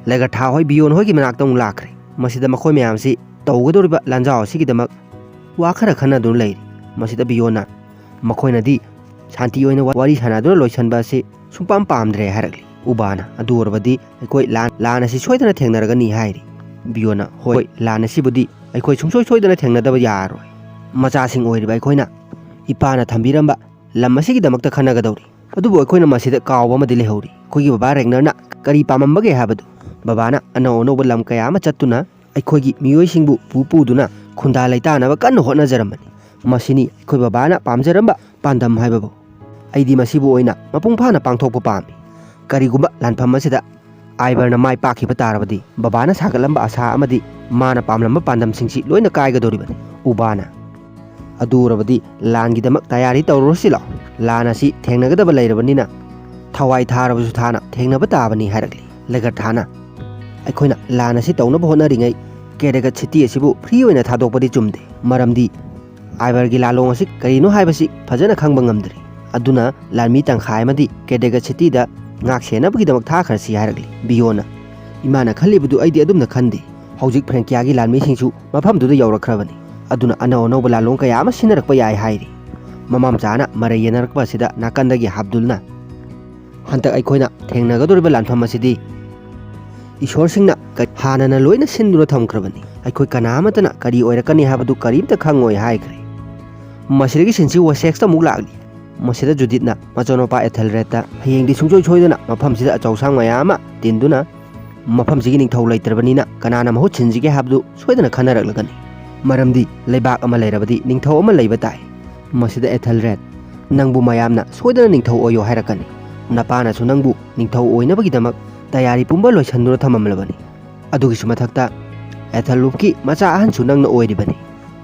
ꯂꯦꯒꯔꯊꯥ ꯍꯣꯏ ꯕꯤꯌꯣꯟ ꯍꯣꯏꯒꯤ ꯃꯅꯥꯛꯇ ꯑꯃꯨꯛ ꯂꯥꯛꯈ꯭ꯔꯦ꯫ ꯃꯁꯤꯗ ꯃꯈꯣꯏ ꯃꯌꯥꯝꯁꯤ ꯇꯧꯒꯗꯧꯔꯤꯕ ꯂꯥꯟꯖꯥꯎ ꯑꯁꯤꯒꯤꯗꯃꯛ ꯋꯥ ꯈꯔ ꯈꯟꯅꯗꯨꯅ ꯂꯩꯔꯤ꯫ ꯃꯁꯤꯗ ꯕꯤꯌꯣꯟꯅ, "ꯃꯈꯣꯏꯅꯗꯤ ꯁꯥꯟꯇꯤ ꯑꯣꯏꯅ ꯋꯥꯔꯤ ꯁꯥꯟꯅꯗꯨꯅ ꯂꯣꯏꯁꯤꯟꯕ ꯑꯁꯤ ꯁꯨꯡꯄꯥꯝ ꯄꯥꯝꯗ꯭ꯔꯦ" ꯍꯥꯏꯔꯛꯂꯤ꯫ ꯎꯕꯥꯅ, "ꯑꯗꯨ ꯑꯣꯏꯔꯕꯗꯤ ꯑꯩꯈꯣꯏ ꯂꯥꯟ, ꯂꯥꯟ ꯑꯁꯤ ꯁꯣꯏꯗꯅ ꯊꯦꯡꯅꯔꯒꯅꯤ" ꯍꯥꯏꯔꯤ꯫ ꯕꯤꯌꯣꯟꯅ, "ꯍꯣꯏ, ꯂꯥꯟ ꯑꯁꯤꯕꯨꯗꯤ ꯑꯩꯈꯣꯏ ꯁꯨꯡꯁꯣꯏ ꯁꯣꯏꯗꯅ ꯊꯦꯡꯅꯗꯕ ꯌꯥꯔꯔꯣꯏ꯫ ꯃꯆꯥꯁꯤꯡ ꯑꯣꯏꯔꯤꯕ ꯑꯩꯈꯣꯏꯅ ꯏꯄꯥꯅ ꯊꯝꯕꯤꯔꯝꯕ ꯂꯝ ꯑꯁꯤꯒꯤꯗꯃꯛꯇ ꯈꯟꯅꯒꯗꯧꯔꯤ꯫ ꯑꯗꯨꯕꯨ ꯑꯩꯈꯣꯏꯅ ꯃꯁꯤꯗ ꯀꯥꯎꯕ ꯑꯃꯗꯤ ꯂꯩꯍꯧꯔꯤ꯫ ꯑꯩꯈꯣꯏꯒꯤ ꯕꯕꯥ ꯔꯦꯒꯅꯔꯅ ꯀꯔꯤ ꯄꯥꯝꯃꯝꯕꯒꯦ ꯍꯥꯏꯕꯗꯨ꯫ ꯕꯕꯥꯅ ꯑꯅꯧ ꯑꯅꯧꯕ ꯂꯝ ꯀꯌꯥ ꯑꯃ ꯆꯠꯇꯨꯅ ꯑꯩꯈꯣꯏꯒꯤ ꯃꯤꯑꯣꯏꯁꯤꯡꯕꯨ ꯄꯨ ꯄꯨꯗꯨꯅ ꯈꯨꯟꯗꯥ ꯂꯩꯇꯥꯅꯕ ꯀꯟꯅ ꯍꯣꯠꯅꯖꯔꯝꯕꯅꯤ꯫ ꯃꯁꯤꯅꯤ ꯑꯩꯈꯣꯏ ꯕꯕꯥꯅ ꯄꯥꯝꯖꯔꯝꯕ ꯄꯥꯟꯗꯝ ꯍꯥꯏꯕꯕꯨ꯫ ꯑꯩꯗꯤ ꯃꯁꯤꯕꯨ ꯑꯣꯏꯅ ꯃꯄꯨꯡ ꯐꯥꯅ ꯄꯥꯡꯊꯣꯛꯄ ꯄꯥꯝꯃꯤ꯫ ꯀꯔꯤꯒꯨꯝꯕ ꯂꯥꯟꯐꯝ ꯑꯁꯤꯗ ꯑꯥꯏꯕꯔꯅ ꯃꯥꯏ ꯄꯥꯛꯈꯤꯕ ꯇꯥꯔꯕꯗꯤ ꯕꯕꯥꯅ ꯁꯥꯒꯠꯂꯝꯕ ꯑꯁꯥ ꯑꯃꯗꯤ ꯃꯥꯅ ꯄꯥꯝꯂꯝꯕ ꯄꯥꯟꯗꯝꯁꯤꯡꯁꯤ ꯂꯣꯏꯅ ꯀꯥꯏꯒꯗꯧꯔꯤꯕꯅꯤ꯫ ꯎꯕꯥꯅ, "ꯑꯗꯨ ꯑꯣꯏꯔꯕꯗꯤ ꯂꯥꯟꯒꯤꯗꯃꯛ ꯇꯌꯥꯔꯤ ꯇꯧꯔꯨꯔꯁꯤꯂꯣ꯫ ꯂꯥꯟ ꯑꯁꯤ ꯊꯦꯡꯅꯒꯗꯕ ꯂꯩꯔꯕꯅꯤꯅ ꯊꯋꯥꯏ ꯊꯥꯔꯕꯁꯨ ꯊꯥꯅ ꯊꯦꯡꯅꯕ ꯇꯥꯕꯅꯤ" ꯍꯥꯏꯔꯛꯂꯤ꯫ ꯂꯦꯒꯔꯊꯥꯅ, "ꯑꯩꯈꯣꯏꯅ ꯂꯥꯟ ꯑꯁꯤ ꯇꯧꯅꯕ ꯍꯣꯠꯅꯔꯤꯉꯩ ꯀꯦꯗꯦꯒꯠ ꯁꯤꯇꯤ ꯑꯁꯤꯕꯨ ꯐ꯭ꯔꯤ ꯑꯣꯏꯅ ꯊꯥꯗꯣꯛꯄꯗꯤ ꯆꯨꯝꯗꯦ, ꯃꯔꯝꯗꯤ ꯑꯥꯏꯕꯔꯒꯤ ꯂꯥꯂꯣꯡ ꯑꯁꯤ ꯀꯔꯤꯅꯣ ꯍꯥꯏꯕꯁꯤ ꯐꯖꯅ ꯈꯪꯕ ꯉꯝꯗ꯭ꯔꯤ꯫ ꯑꯗꯨꯅ ꯂꯥꯟꯃꯤ ꯇꯪꯈꯥꯏ ꯑꯃꯗꯤ ꯀꯦꯗꯦꯒꯠ ꯁꯤꯇꯤꯗ ꯉꯥꯛ ꯁꯦꯟꯅꯕꯒꯤꯗꯃꯛ ꯊꯥꯈ꯭ꯔꯁꯤ" ꯍꯥꯏꯔꯛꯂꯤ꯫ ꯕꯤꯌꯣꯅ, "ꯏꯃꯥꯅ ꯈꯜꯂꯤꯕꯗꯨ ꯑꯩꯗꯤ ꯑꯗꯨꯝꯅ ꯈꯟꯗꯦ꯫ ꯍꯧꯖꯤꯛ ꯐ꯭ꯔꯦꯡꯀꯤꯌꯥꯒꯤ ꯂꯥꯟꯃꯤꯁꯤꯡꯁꯨ ꯃꯐꯝꯗꯨꯗ ꯌꯧꯔꯛꯈ꯭ꯔꯕꯅꯤ꯫ ꯑꯗꯨꯅ ꯑꯅꯧ ꯑꯅꯧꯕ ꯂꯥꯂꯣꯡ ꯀꯌꯥ ꯑꯃ ꯁꯤꯟꯅꯔꯛꯄ ꯌꯥꯏ" ꯍꯥꯏꯔꯤ꯫ ꯃꯃꯥ ꯃꯆꯥꯅ ꯃꯔꯩ ꯌꯦꯟꯅꯔꯛꯄ ꯑꯁꯤꯗ ꯅꯥꯀꯟꯗꯒꯤ ꯍꯥꯕꯗꯨꯜꯅ, "ꯍꯟꯗꯛ ꯑꯩꯈꯣꯏꯅ ꯊꯦꯡꯅꯒꯗꯧꯔꯤꯕ ꯂꯥꯟꯐꯝ ꯑꯁꯤꯗꯤ ꯏꯁꯣꯔꯁꯤꯡꯅ ꯀ-, ꯍꯥꯟꯅꯅ ꯂꯣꯏꯅ ꯁꯤꯟꯗꯨꯅ ꯊꯝꯈ꯭ꯔꯕꯅꯤ꯫ ꯑꯩꯈꯣꯏ ꯀꯅꯥ ꯑꯃꯠꯇꯅ ꯀꯔꯤ ꯑꯣꯏꯔꯛꯀꯅꯤ ꯍꯥꯏꯕꯗꯨ ꯀꯔꯤꯝꯇ ꯈꯪꯉꯣꯏ" ꯍꯥꯏꯈ꯭ꯔꯦ꯫ ꯃꯁꯤꯗꯒꯤ ꯁꯤꯟꯁꯤ ꯋꯥꯁꯦꯛꯁꯇ ꯑꯃꯨꯛ ꯂꯥꯛꯂꯤ꯫ ꯃꯁꯤꯗ ꯖꯨꯗꯤꯠꯅ ꯃꯆꯥꯅꯨꯄꯥ ꯑꯦꯊꯦꯜꯔꯦꯗꯇ, "ꯍꯌꯦꯡꯗꯤ ꯁꯨꯡꯁꯣꯏ ꯁꯣꯏꯗꯅ ꯃꯐꯝꯁꯤꯗ ꯑꯆꯧꯁꯥꯡ ꯃꯌꯥꯝ ꯑꯃ ꯇꯤꯟꯗꯨꯅ ꯃꯐꯝꯁꯤꯒꯤ ꯅꯤꯡꯊꯧ ꯂꯩꯇ꯭ꯔꯕꯅꯤꯅ ꯀꯅꯥꯅ ꯃꯍꯨꯠ ꯁꯤꯟꯁꯤꯒꯦ ꯍꯥꯏꯕꯗꯨ ꯁꯣꯏꯗꯅ ꯈꯟꯅꯔꯛꯂꯒꯅꯤ꯫ ꯃꯔꯝꯗꯤ ꯂꯩꯕꯥꯛ ꯑꯃ ꯂꯩꯔꯕꯗꯤ ꯅꯤꯡꯊꯧ ꯑꯃ ꯂꯩꯕ ꯇꯥꯏ꯫ ꯃꯁꯤꯗ ꯑꯦꯊꯦꯜꯔꯦꯗ, ꯅꯪꯕꯨ ꯃꯌꯥꯝꯅ ꯁꯣꯏꯗꯅ ꯅꯤꯡꯊꯧ ꯑꯣꯏꯌꯣ ꯍꯥꯏꯔꯛꯀꯅꯤ꯫ ꯅꯄꯥꯅꯁꯨ ꯅꯪꯕꯨ ꯅꯤꯡꯊꯧ ꯑꯣꯏꯅꯕꯒꯤꯗꯃꯛ ꯇꯌꯥꯔꯤ ꯄꯨꯝꯕ ꯂꯣꯏꯁꯤꯟꯗꯨꯅ ꯊꯝꯃꯝꯂꯕꯅꯤ꯫ ꯑꯗꯨꯒꯤꯁꯨ ꯃꯊꯛꯇ ꯑꯦꯊꯦꯜꯔꯨꯞꯀꯤ ꯃꯆꯥ ꯑꯍꯟꯁꯨ ꯅꯪꯅ ꯑꯣꯏꯔꯤꯕꯅꯤ꯫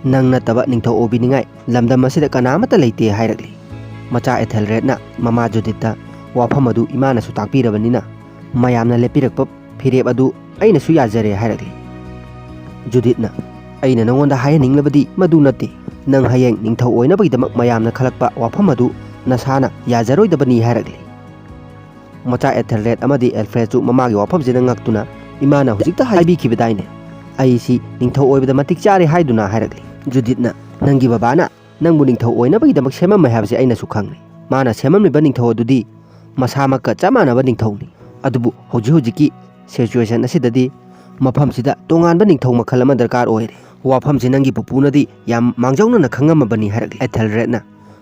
ꯅꯪ ꯅꯠꯇꯕ ꯅꯤꯡꯊꯧ ꯑꯣꯏꯕꯤꯅꯤꯡꯉꯥꯏ ꯂꯝꯗꯝ ꯑꯁꯤꯗ ꯀꯅꯥ ꯑꯃꯠꯇ ꯂꯩꯇꯦ" ꯍꯥꯏꯔꯛꯂꯤ꯫ ꯃꯆꯥ ꯑꯦꯊꯦꯜꯔꯦꯗꯅ ꯃꯃꯥ ꯖꯨꯗꯤꯠꯇ, "ꯋꯥꯐꯝ ꯑꯗꯨ ꯏꯃꯥꯅꯁꯨ ꯇꯥꯛꯄꯤꯔꯕꯅꯤꯅ ꯃꯌꯥꯝꯅ ꯂꯦꯞꯄꯤꯔꯛꯄ ꯐꯤꯔꯦꯞ ꯑꯗꯨ ꯑꯩꯅꯁꯨ ꯌꯥꯖꯔꯦ" ꯍꯥꯏꯔꯛꯂꯤ꯫ ꯖꯨꯗꯤꯠꯅ, "ꯑꯩꯅ ꯅꯉꯣꯟꯗ ꯍꯥꯏꯍꯟꯅꯤꯡꯂꯕꯗꯤ ꯃꯗꯨ ꯅꯠꯇꯦ꯫ ꯅꯪ ꯍꯌꯦꯡ ꯅꯤꯡꯊꯧ ꯑꯣꯏꯅꯕꯒꯤꯗꯃꯛ ꯃꯌꯥꯝꯅ ꯈꯜꯂꯛꯄ ꯋꯥꯐꯝ ꯑꯗꯨ ꯅꯁꯥꯅ ꯌꯥꯖꯔꯣꯏꯗꯕꯅꯤ" ꯍꯥꯏꯔꯛꯂꯤ꯫ ꯃꯆꯥ ꯑꯦꯊꯦꯜꯔꯦꯗ ꯑꯃꯗꯤ ꯑꯦꯜꯐ꯭ꯔꯦꯗꯁꯨ ꯃꯃꯥꯒꯤ ꯋꯥꯐꯝꯁꯤꯗ ꯉꯛꯇꯨꯅ, "ꯏꯃꯥꯅ ꯍꯧꯖꯤꯛꯇ ꯍꯥꯏꯕꯤꯈꯤꯕꯗꯥꯏꯅꯦ, ꯑꯩꯁꯤ ꯅꯤꯡꯊꯧ ꯑꯣꯏꯕꯗ ꯃꯇꯤꯛ ꯆꯥꯔꯦ" ꯍꯥꯏꯗꯨꯅ ꯍꯥꯏꯔꯛꯂꯤ꯫ ꯖꯨꯗꯤꯠꯅ, "ꯅꯪꯒꯤ ꯕꯕꯥꯅ ꯅꯪꯕꯨ ꯅꯤꯡꯊꯧ ꯑꯣꯏꯅꯕꯒꯤꯗꯃꯛ ꯁꯦꯝꯃꯝꯃꯦ ꯍꯥꯏꯕꯁꯤ ꯑꯩꯅꯁꯨ ꯈꯪꯂꯦ꯫ ꯃꯥꯅ ꯁꯦꯝꯃꯝꯂꯤꯕ ꯅꯤꯡꯊꯧ ꯑꯗꯨꯗꯤ ꯃꯁꯥꯃꯛꯀ ꯆꯞ ꯃꯥꯟꯅꯕ ꯅꯤꯡꯊꯧꯅꯤ꯫ ꯑꯗꯨꯕꯨ ꯍꯧꯖꯤꯛ ꯍꯧꯖꯤꯛꯀꯤ ꯁꯤꯆꯨꯋꯦꯁꯟ ꯑꯁꯤꯗꯗꯤ ꯃꯐꯝꯁꯤꯗ ꯇꯣꯉꯥꯟꯕ ꯅꯤꯡꯊꯧ ꯃꯈꯜ ꯑꯃ ꯗꯔꯀꯥꯔ ꯑꯣꯏꯔꯦ꯫ ꯋꯥꯐꯝꯁꯤ ꯅꯪꯒꯤ ꯄꯨꯄꯨꯅꯗꯤ ꯌꯥꯝ ꯃꯥꯡꯖꯧꯅꯅ ꯈꯪꯉꯝꯃꯕꯅꯤ" ꯍꯥꯏꯔꯛꯂꯤ꯫ ꯑꯦꯊꯦꯜꯔꯦꯗꯅ,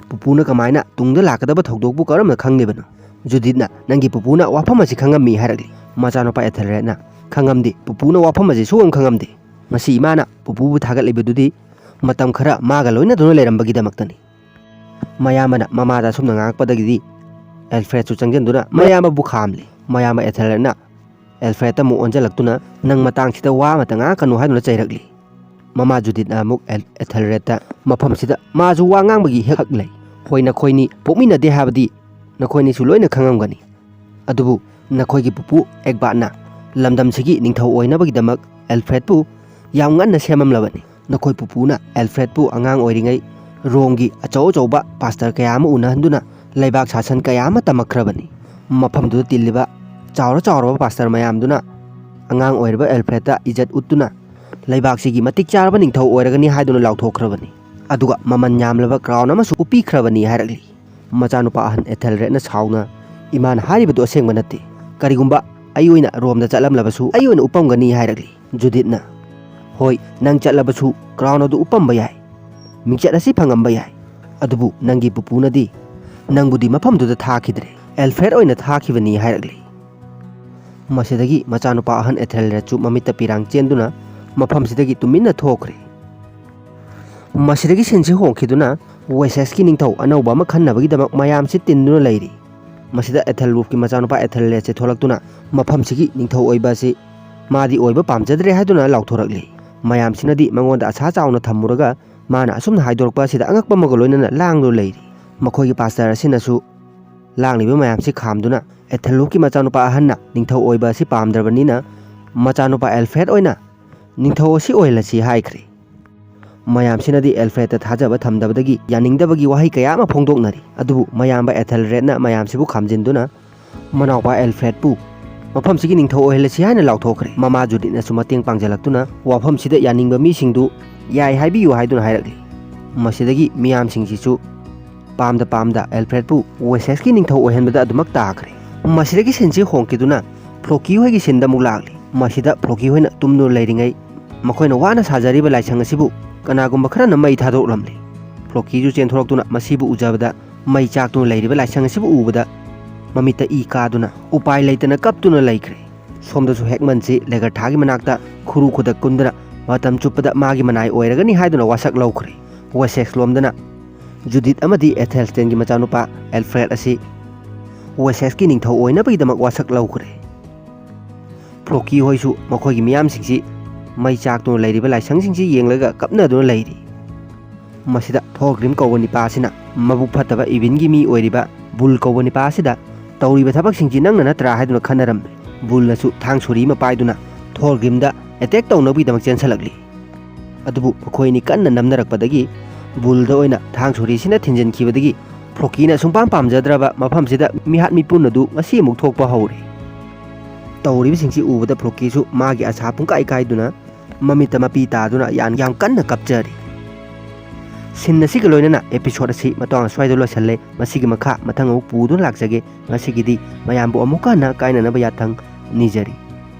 "ꯄꯨꯄꯨꯅ ꯀꯃꯥꯏꯅ ꯇꯨꯡꯗ ꯂꯥꯛꯀꯗꯕ ꯊꯧꯗꯣꯛꯄꯨ ꯀꯔꯝꯅ ꯈꯪꯂꯤꯕꯅꯣ?" ꯖꯨꯗꯤꯠꯅ, "ꯅꯪꯒꯤ ꯄꯨꯄꯨꯅ ꯋꯥꯐꯝ ꯑꯁꯤ ꯈꯪꯉꯝꯃꯤ" ꯍꯥꯏꯔꯛꯂꯤ꯫ ꯃꯆꯥꯅꯨꯄꯥ ꯑꯦꯊꯦꯜꯔꯦꯗꯅ, "ꯈꯪꯉꯝꯗꯦ, ꯄꯨꯄꯨꯅ ꯋꯥꯐꯝ ꯑꯁꯤ ꯁꯨꯈꯪ ꯈꯪꯉꯝꯗꯦ꯫ ꯉꯁꯤ ꯏꯃꯥꯅ ꯄꯨꯄꯨꯕꯨ ꯊꯥꯒꯠꯂꯤꯕꯗꯨꯗꯤ ꯃꯇꯝ ꯈꯔ ꯃꯥꯒ ꯂꯣꯏꯅꯗꯨꯅ ꯂꯩꯔꯝꯕꯒꯤꯗꯃꯛꯇꯅꯤ"꯫ ꯃꯌꯥꯝꯕꯅ ꯃꯃꯥꯗ ꯑꯁꯨꯝꯅ ꯉꯥꯡꯉꯛꯄꯗꯒꯤꯗꯤ ꯑꯦꯜꯐ꯭ꯔꯦꯗꯁꯨ ꯆꯪꯁꯤꯟꯗꯨꯅ ꯃꯌꯥꯝꯕꯕꯨ ꯈꯥꯝꯂꯤ꯫ ꯃꯌꯥꯝꯕ ꯑꯦꯊꯦꯜꯔꯦꯗꯅ, ꯑꯦꯜꯐ꯭ꯔꯦꯗꯇ ꯑꯃꯨꯛ ꯑꯣꯟꯁꯤꯜꯂꯛꯇꯨꯅ, "ꯅꯪ ꯃꯇꯥꯡꯁꯤꯗ ꯋꯥ ꯑꯃꯇ ꯉꯥꯡꯉꯛꯀꯅꯨ" ꯍꯥꯏꯗꯨꯅ ꯆꯩꯔꯛꯂꯤ꯫ ꯃꯃꯥ ꯖꯨꯗꯤꯠꯅ ꯑꯃꯨꯛ ꯑꯦꯜ-, ꯑꯦꯊꯦꯜꯔꯦꯗꯇ, "ꯃꯐꯝꯁꯤꯗ ꯃꯥꯁꯨ ꯋꯥ ꯉꯥꯡꯕꯒꯤ ꯍꯛ ꯂꯩ꯫ ꯍꯣꯏ, ꯅꯈꯣꯏꯅꯤ ꯄꯣꯛꯃꯤꯟꯅꯗꯦ ꯍꯥꯏꯕꯗꯤ ꯅꯈꯣꯏꯅꯤꯁꯨ ꯂꯣꯏꯅ ꯈꯪꯉꯝꯒꯅꯤ꯫ ꯑꯗꯨꯕꯨ ꯅꯈꯣꯏꯒꯤ ꯄꯨꯄꯨ ꯑꯦꯒꯕꯥꯔꯠꯅ ꯂꯝꯗꯝꯁꯤꯒꯤ ꯅꯤꯡꯊꯧ ꯑꯣꯏꯅꯕꯒꯤꯗꯃꯛ ꯑꯦꯜꯐ꯭ꯔꯦꯗꯄꯨ ꯌꯥꯝ ꯉꯟꯅ ꯁꯦꯝꯃꯝꯂꯕꯅꯤ꯫ ꯅꯈꯣꯏ ꯄꯨꯄꯨꯅ ꯑꯦꯜꯐ꯭ꯔꯦꯗꯄꯨ ꯑꯉꯥꯡ ꯑꯣꯏꯔꯤꯉꯩ ꯔꯣꯝꯒꯤ ꯑꯆꯧ ꯑꯆꯧꯕ ꯄꯥꯁꯇꯔ ꯀꯌꯥ ꯑꯃ ꯎꯅꯍꯟꯗꯨꯅ ꯂꯩꯕꯥꯛ ꯁꯥꯁꯟ ꯀꯌꯥ ꯑꯃ ꯇꯝꯃꯛꯈ꯭ꯔꯕꯅꯤ꯫ ꯃꯐꯝꯗꯨꯗ ꯇꯤꯜꯂꯤꯕ ꯆꯥꯎꯔ ꯆꯥꯎꯔꯕ ꯄꯥꯁꯇꯔ ꯃꯌꯥꯝꯗꯨꯅ ꯑꯉꯥꯡ ꯑꯣꯏꯔꯤꯕ ꯑꯦꯜꯐ꯭ꯔꯦꯗꯇ ꯏꯖꯠ ꯎꯠꯇꯨꯅ ꯂꯩꯕꯥꯛꯁꯤꯒꯤ ꯃꯇꯤꯛ ꯆꯥꯔꯕ ꯅꯤꯡꯊꯧ ꯑꯣꯏꯔꯒꯅꯤ ꯍꯥꯏꯗꯨꯅ ꯂꯥꯎꯊꯣꯛꯈ꯭ꯔꯕꯅꯤ꯫ ꯑꯗꯨꯒ ꯃꯃꯜ ꯌꯥꯝꯂꯕ ꯀ꯭ꯔꯥꯎꯟ ꯑꯃꯁꯨ ꯎꯞꯄꯤꯈ꯭ꯔꯕꯅꯤ" ꯍꯥꯏꯔꯛꯂꯤ꯫ ꯃꯆꯥꯅꯨꯄꯥ ꯑꯍꯟ ꯑꯦꯊꯦꯜꯔꯦꯗꯅ ꯁꯥꯎꯅ, "ꯏꯃꯥꯅ ꯍꯥꯏꯔꯤꯕꯗꯨ ꯑꯁꯦꯡꯕ ꯅꯠꯇꯦ꯫ ꯀꯔꯤꯒꯨꯝꯕ ꯑꯩ ꯑꯣꯏꯅ ꯔꯣꯝꯗ ꯆꯠꯂꯝꯂꯕꯁꯨ ꯑꯩ ꯑꯣꯏꯅ ꯎꯞꯄꯝꯒꯅꯤ" ꯍꯥꯏꯔꯛꯂꯤ꯫ ꯖꯨꯗꯤꯠꯅ, "ꯍꯣꯏ, ꯅꯪ ꯆꯠꯂꯕꯁꯨ ꯀ꯭ꯔꯥꯎꯟ ꯑꯗꯨ ꯎꯞꯄꯝꯕ ꯌꯥꯏ, ꯃꯤꯡꯆꯠ ꯑꯁꯤ ꯐꯪꯉꯝꯕ ꯌꯥꯏ, ꯑꯗꯨꯕꯨ ꯅꯪꯒꯤ ꯄꯨꯄꯨꯅꯗꯤ ꯅꯪꯕꯨꯗꯤ ꯃꯐꯝꯗꯨꯗ ꯊꯥꯈꯤꯗ꯭ꯔꯦ, ꯑꯦꯜꯐ꯭ꯔꯦꯗ ꯑꯣꯏꯅ ꯊꯥꯈꯤꯕꯅꯤ" ꯍꯥꯏꯔꯛꯂꯤ꯫ ꯃꯁꯤꯗꯒꯤ ꯃꯆꯥꯅꯨꯄꯥ ꯑꯍꯟ ꯑꯦꯊꯦꯜꯔꯦꯗꯁꯨ ꯃꯃꯤꯠꯇ ꯄꯤꯔꯥꯡ ꯆꯦꯟꯗꯨꯅ ꯃꯐꯝꯁꯤꯗꯒꯤ ꯇꯨꯃꯤꯟꯅ ꯊꯣꯛꯈ꯭ꯔꯦ꯫ ꯃꯁꯤꯗꯒꯤ ꯁꯤꯟꯁꯤ ꯍꯣꯡꯈꯤꯗꯨꯅ ꯋꯦꯁꯦꯁꯀꯤ ꯅꯤꯡꯊꯧ ꯑꯅꯧꯕ ꯑꯃ ꯈꯟꯅꯕꯒꯤꯗꯃꯛ ꯃꯌꯥꯝꯁꯤ ꯇꯤꯟꯗꯨꯅ ꯂꯩꯔꯤ꯫ ꯃꯁꯤꯗ ꯑꯦꯊꯦꯜꯋꯨꯐꯀꯤ ꯃꯆꯥꯅꯨꯄꯥ ꯑꯦꯊꯦꯜꯔꯦꯗꯁꯦ ꯊꯣꯛꯂꯛꯇꯨꯅ ꯃꯐꯝꯁꯤꯒꯤ ꯅꯤꯡꯊꯧ ꯑꯣꯏꯕ ꯑꯁꯤ ꯃꯥꯗꯤ ꯑꯣꯏꯕ ꯄꯥꯝꯖꯗ꯭ꯔꯦ ꯍꯥꯏꯗꯨꯅ ꯂꯥꯎꯊꯣꯔꯛꯂꯤ꯫ ꯃꯌꯥꯝꯁꯤꯅꯗꯤ ꯃꯉꯣꯟꯗ ꯑꯁꯥ ꯆꯥꯎꯅ ꯊꯝꯃꯨꯔꯒ ꯃꯥꯅ ꯑꯁꯨꯝꯅ ꯍꯥꯏꯗꯣꯔꯛꯄ ꯑꯁꯤꯗ ꯑꯉꯛꯄ ꯑꯃꯒ ꯂꯣꯏꯅꯅ ꯂꯥꯡꯗꯨꯅ ꯂꯩꯔꯤ꯫ ꯃꯈꯣꯏꯒꯤ ꯄꯥꯁꯇꯔ ꯑꯁꯤꯅꯁꯨ ꯂꯥꯡꯂꯤꯕ ꯃꯌꯥꯝꯁꯤ ꯈꯥꯝꯗꯨꯅ ꯑꯦꯊꯦꯜꯋꯨꯐꯀꯤ ꯃꯆꯥꯅꯨꯄꯥ ꯑꯍꯟꯅ ꯅꯤꯡꯊꯧ ꯑꯣꯏꯕ ꯑꯁꯤ ꯄꯥꯝꯗ꯭ꯔꯕꯅꯤꯅ ꯃꯆꯥꯅꯨꯄꯥ ꯑꯦꯜꯐ꯭ꯔꯦꯗ ꯑꯣꯏꯅ ꯅꯤꯡꯊꯧ ꯑꯁꯤ ꯑꯣꯏꯍꯜꯂꯁꯤ ꯍꯥꯏꯈ꯭ꯔꯦ꯫ ꯃꯌꯥꯝꯁꯤꯅꯗꯤ ꯑꯦꯜꯐ꯭ꯔꯦꯗꯇ ꯊꯥꯖꯕ ꯊꯝꯗꯕꯗꯒꯤ ꯌꯥꯅꯤꯡꯗꯕꯒꯤ ꯋꯥꯍꯩ ꯀꯌꯥ ꯑꯃ ꯐꯣꯡꯗꯣꯛꯅꯔꯤ꯫ ꯑꯗꯨꯕꯨ ꯃꯌꯥꯝꯕ ꯑꯦꯊꯦꯜꯔꯦꯗꯅ ꯃꯌꯥꯝꯁꯤꯕꯨ ꯈꯥꯝꯖꯤꯟꯗꯨꯅ ꯃꯅꯥꯎꯄꯥ ꯑꯦꯜꯐ꯭ꯔꯦꯗꯄꯨ ꯃꯐꯝꯁꯤꯒꯤ ꯅꯤꯡꯊꯧ ꯑꯣꯏꯍꯜꯂꯁꯤ ꯍꯥꯏꯅ ꯂꯥꯎꯊꯣꯛꯈ꯭ꯔꯦ꯫ ꯃꯃꯥ ꯖꯨꯗꯤꯠꯅꯁꯨ ꯃꯇꯦꯡ ꯄꯥꯡꯖꯜꯂꯛꯇꯨꯅ ꯋꯥꯐꯝꯁꯤꯗ ꯌꯥꯅꯤꯡꯕ ꯃꯤꯁꯤꯡꯗꯨ ꯌꯥꯏ ꯍꯥꯏꯕꯤꯌꯨ ꯍꯥꯏꯗꯨꯅ ꯍꯥꯏꯔꯛꯂꯤ꯫ ꯃꯁꯤꯗꯒꯤ ꯃꯤꯌꯥꯝꯁꯤꯡꯁꯤꯁꯨ ꯄꯥꯝꯗ ꯄꯥꯝꯗ ꯑꯦꯜꯐ꯭ꯔꯦꯗꯄꯨ ꯋꯦꯁꯦꯁꯀꯤ ꯅꯤꯡꯊꯧ ꯑꯣꯏꯍꯟꯕꯗ ꯑꯗꯨꯃꯛ ꯇꯥꯈ꯭ꯔꯦ꯫ ꯃꯁꯤꯗꯒꯤ ꯁꯤꯟꯁꯤ ꯍꯣꯡꯈꯤꯗꯨꯅ ꯐ꯭ꯂꯣꯀꯤ ꯍꯣꯏꯒꯤ ꯁꯤꯟꯗ ꯑꯃꯨꯛ ꯂꯥꯛꯂꯤ꯫ ꯃꯁꯤꯗ ꯐ꯭ꯂꯣꯀꯤ ꯍꯣꯏꯅ ꯇꯨꯝꯗꯨꯅ ꯂꯩꯔꯤꯉꯩ ꯃꯈꯣꯏꯅ ꯋꯥꯅ ꯁꯥꯖꯔꯤꯕ ꯂꯥꯏꯁꯪ ꯑꯁꯤꯕꯨ ꯀꯅꯥꯒꯨꯝꯕ ꯈꯔꯅ ꯃꯩ ꯊꯥꯗꯣꯛꯂꯝꯂꯤ꯫ ꯐ꯭ꯂꯣꯀꯤꯁꯨ ꯆꯦꯟꯊꯣꯔꯛꯇꯨꯅ ꯃꯁꯤꯕꯨ ꯎꯖꯕꯗ ꯃꯩ ꯆꯥꯛꯇꯨꯅ ꯂꯩꯔꯤꯕ ꯂꯥꯏꯁꯪ ꯑꯁꯤꯕꯨ ꯎꯕꯗ ꯃꯃꯤꯠꯇ ꯏ ꯀꯥꯗꯨꯅ ꯎꯄꯥꯏ ꯂꯩꯇꯅ ꯀꯞꯇꯨꯅ ꯂꯩꯈ꯭ꯔꯦ꯫ ꯁꯣꯝꯗꯁꯨ ꯍꯦꯛꯃꯟꯁꯤ ꯂꯦꯒꯔꯊꯥꯒꯤ ꯃꯅꯥꯛꯇ ꯈꯨꯔꯨ ꯈꯨꯗꯛ ꯀꯨꯟꯗꯨꯅ ꯃꯇꯝ ꯆꯨꯞꯄꯗ ꯃꯥꯒꯤ ꯃꯅꯥꯏ ꯑꯣꯏꯔꯒꯅꯤ ꯍꯥꯏꯗꯨꯅ ꯋꯥꯁꯛ ꯂꯧꯈ꯭ꯔꯦ꯫ ꯋꯦꯁꯦꯛꯁ ꯂꯣꯝꯗꯅ ꯖꯨꯗꯤꯠ ꯑꯃꯗꯤ ꯑꯦꯊꯦꯜꯁꯇꯦꯟꯒꯤ ꯃꯆꯥꯅꯨꯄꯥ ꯑꯦꯜꯐ꯭ꯔꯦꯗ ꯑꯁꯤ ꯋꯦꯁꯦꯛꯁꯀꯤ ꯅꯤꯡꯊꯧ ꯑꯣꯏꯅꯕꯒꯤꯗꯃꯛ ꯋꯥꯁꯛ ꯂꯧꯈ꯭ꯔꯦ꯫ ꯐ꯭ꯂꯣꯀꯤ ꯍꯣꯏꯁꯨ ꯃꯈꯣꯏꯒꯤ ꯃꯤꯌꯥꯝꯁꯤꯡꯁꯤ ꯃꯩ ꯆꯥꯛꯇꯨꯅ ꯂꯩꯔꯤꯕ ꯂꯥꯏꯁꯪꯁꯤꯡꯁꯤ ꯌꯦꯡꯂꯒ ꯀꯞꯅꯗꯨꯅ ꯂꯩꯔꯤ꯫ ꯃꯁꯤꯗ ꯊꯣꯔꯒ꯭ꯔꯤꯝ ꯀꯧꯕ ꯅꯤꯄꯥ ꯑꯁꯤꯅ ꯃꯕꯨꯛ ꯐꯠꯇꯕ ꯏꯚꯤꯟꯒꯤ ꯃꯤ ꯑꯣꯏꯔꯤꯕ ꯕꯨꯜ ꯀꯧꯕ ꯅꯤꯄꯥ ꯑꯁꯤꯗ "ꯇꯧꯔꯤꯕ ꯊꯕꯛꯁꯤꯡꯁꯤ ꯅꯪꯅ ꯅꯠꯇ꯭ꯔꯥ?" ꯍꯥꯏꯗꯨꯅ ꯈꯟꯅꯔꯝꯃꯤ꯫ ꯕꯨꯜꯅꯁꯨ ꯊꯥꯡ ꯁꯣꯔꯤ ꯑꯃ ꯄꯥꯏꯗꯨꯅ ꯊꯣꯔꯒ꯭ꯔꯤꯝꯗ ꯑꯦꯇꯦꯛ ꯇꯧꯅꯕꯒꯤꯗꯃꯛ ꯆꯦꯟꯁꯤꯜꯂꯛꯂꯤ꯫ ꯑꯗꯨꯕꯨ ꯃꯈꯣꯏ ꯑꯅꯤ ꯀꯟꯅ ꯅꯝꯅꯔꯛꯄꯗꯒꯤ ꯕꯨꯜꯗ ꯑꯣꯏꯅ ꯊꯥꯡ ꯁꯣꯔꯤꯁꯤꯅ ꯊꯤꯟꯖꯤꯟꯈꯤꯕꯗꯒꯤ ꯐ꯭ꯂꯣꯀꯤꯅ ꯁꯨꯡꯄꯥꯝ ꯄꯥꯝꯖꯗ꯭ꯔꯕ ꯃꯐꯝꯁꯤꯗ ꯃꯤꯍꯥꯠ ꯃꯤꯄꯨꯟ ꯑꯗꯨ ꯉꯁꯤ ꯑꯃꯨꯛ ꯊꯣꯛꯄ ꯍꯧꯔꯦ꯫ ꯇꯧꯔꯤꯕꯁꯤꯡꯁꯤ ꯎꯕꯗ ꯐ꯭ꯂꯣꯀꯤꯁꯨ ꯃꯥꯒꯤ ꯑꯁꯥ ꯄꯨꯡꯀꯥꯏ ꯀꯥꯏꯗꯨꯅ ꯃꯃꯤꯠꯇ ꯃꯄꯤ ꯇꯥꯗꯨꯅ ꯌꯥꯝ, ꯌꯥꯝ ꯀꯟꯅ ꯀꯞꯆꯔꯤ꯫ ꯁꯤꯟ ꯑꯁꯤꯒ ꯂꯣꯏꯅꯅ ꯑꯦꯄꯤꯁꯣꯗ ꯑꯁꯤ ꯃꯇꯥꯡ ꯑꯁ꯭ꯋꯥꯏꯗ ꯂꯣꯏꯁꯤꯜꯂꯦ꯫ ꯃꯁꯤꯒꯤ ꯃꯈꯥ ꯃꯊꯪ ꯑꯃꯨꯛ ꯄꯨꯗꯨꯅ ꯂꯥꯛꯆꯒꯦ꯫ ꯉꯁꯤꯒꯤꯗꯤ ꯃꯌꯥꯝꯕꯨ ꯑꯃꯨꯛꯀ ꯍꯟꯅ ꯀꯥꯏꯅꯅꯕ ꯌꯥꯊꯪ ꯅꯤꯖꯔꯤ꯫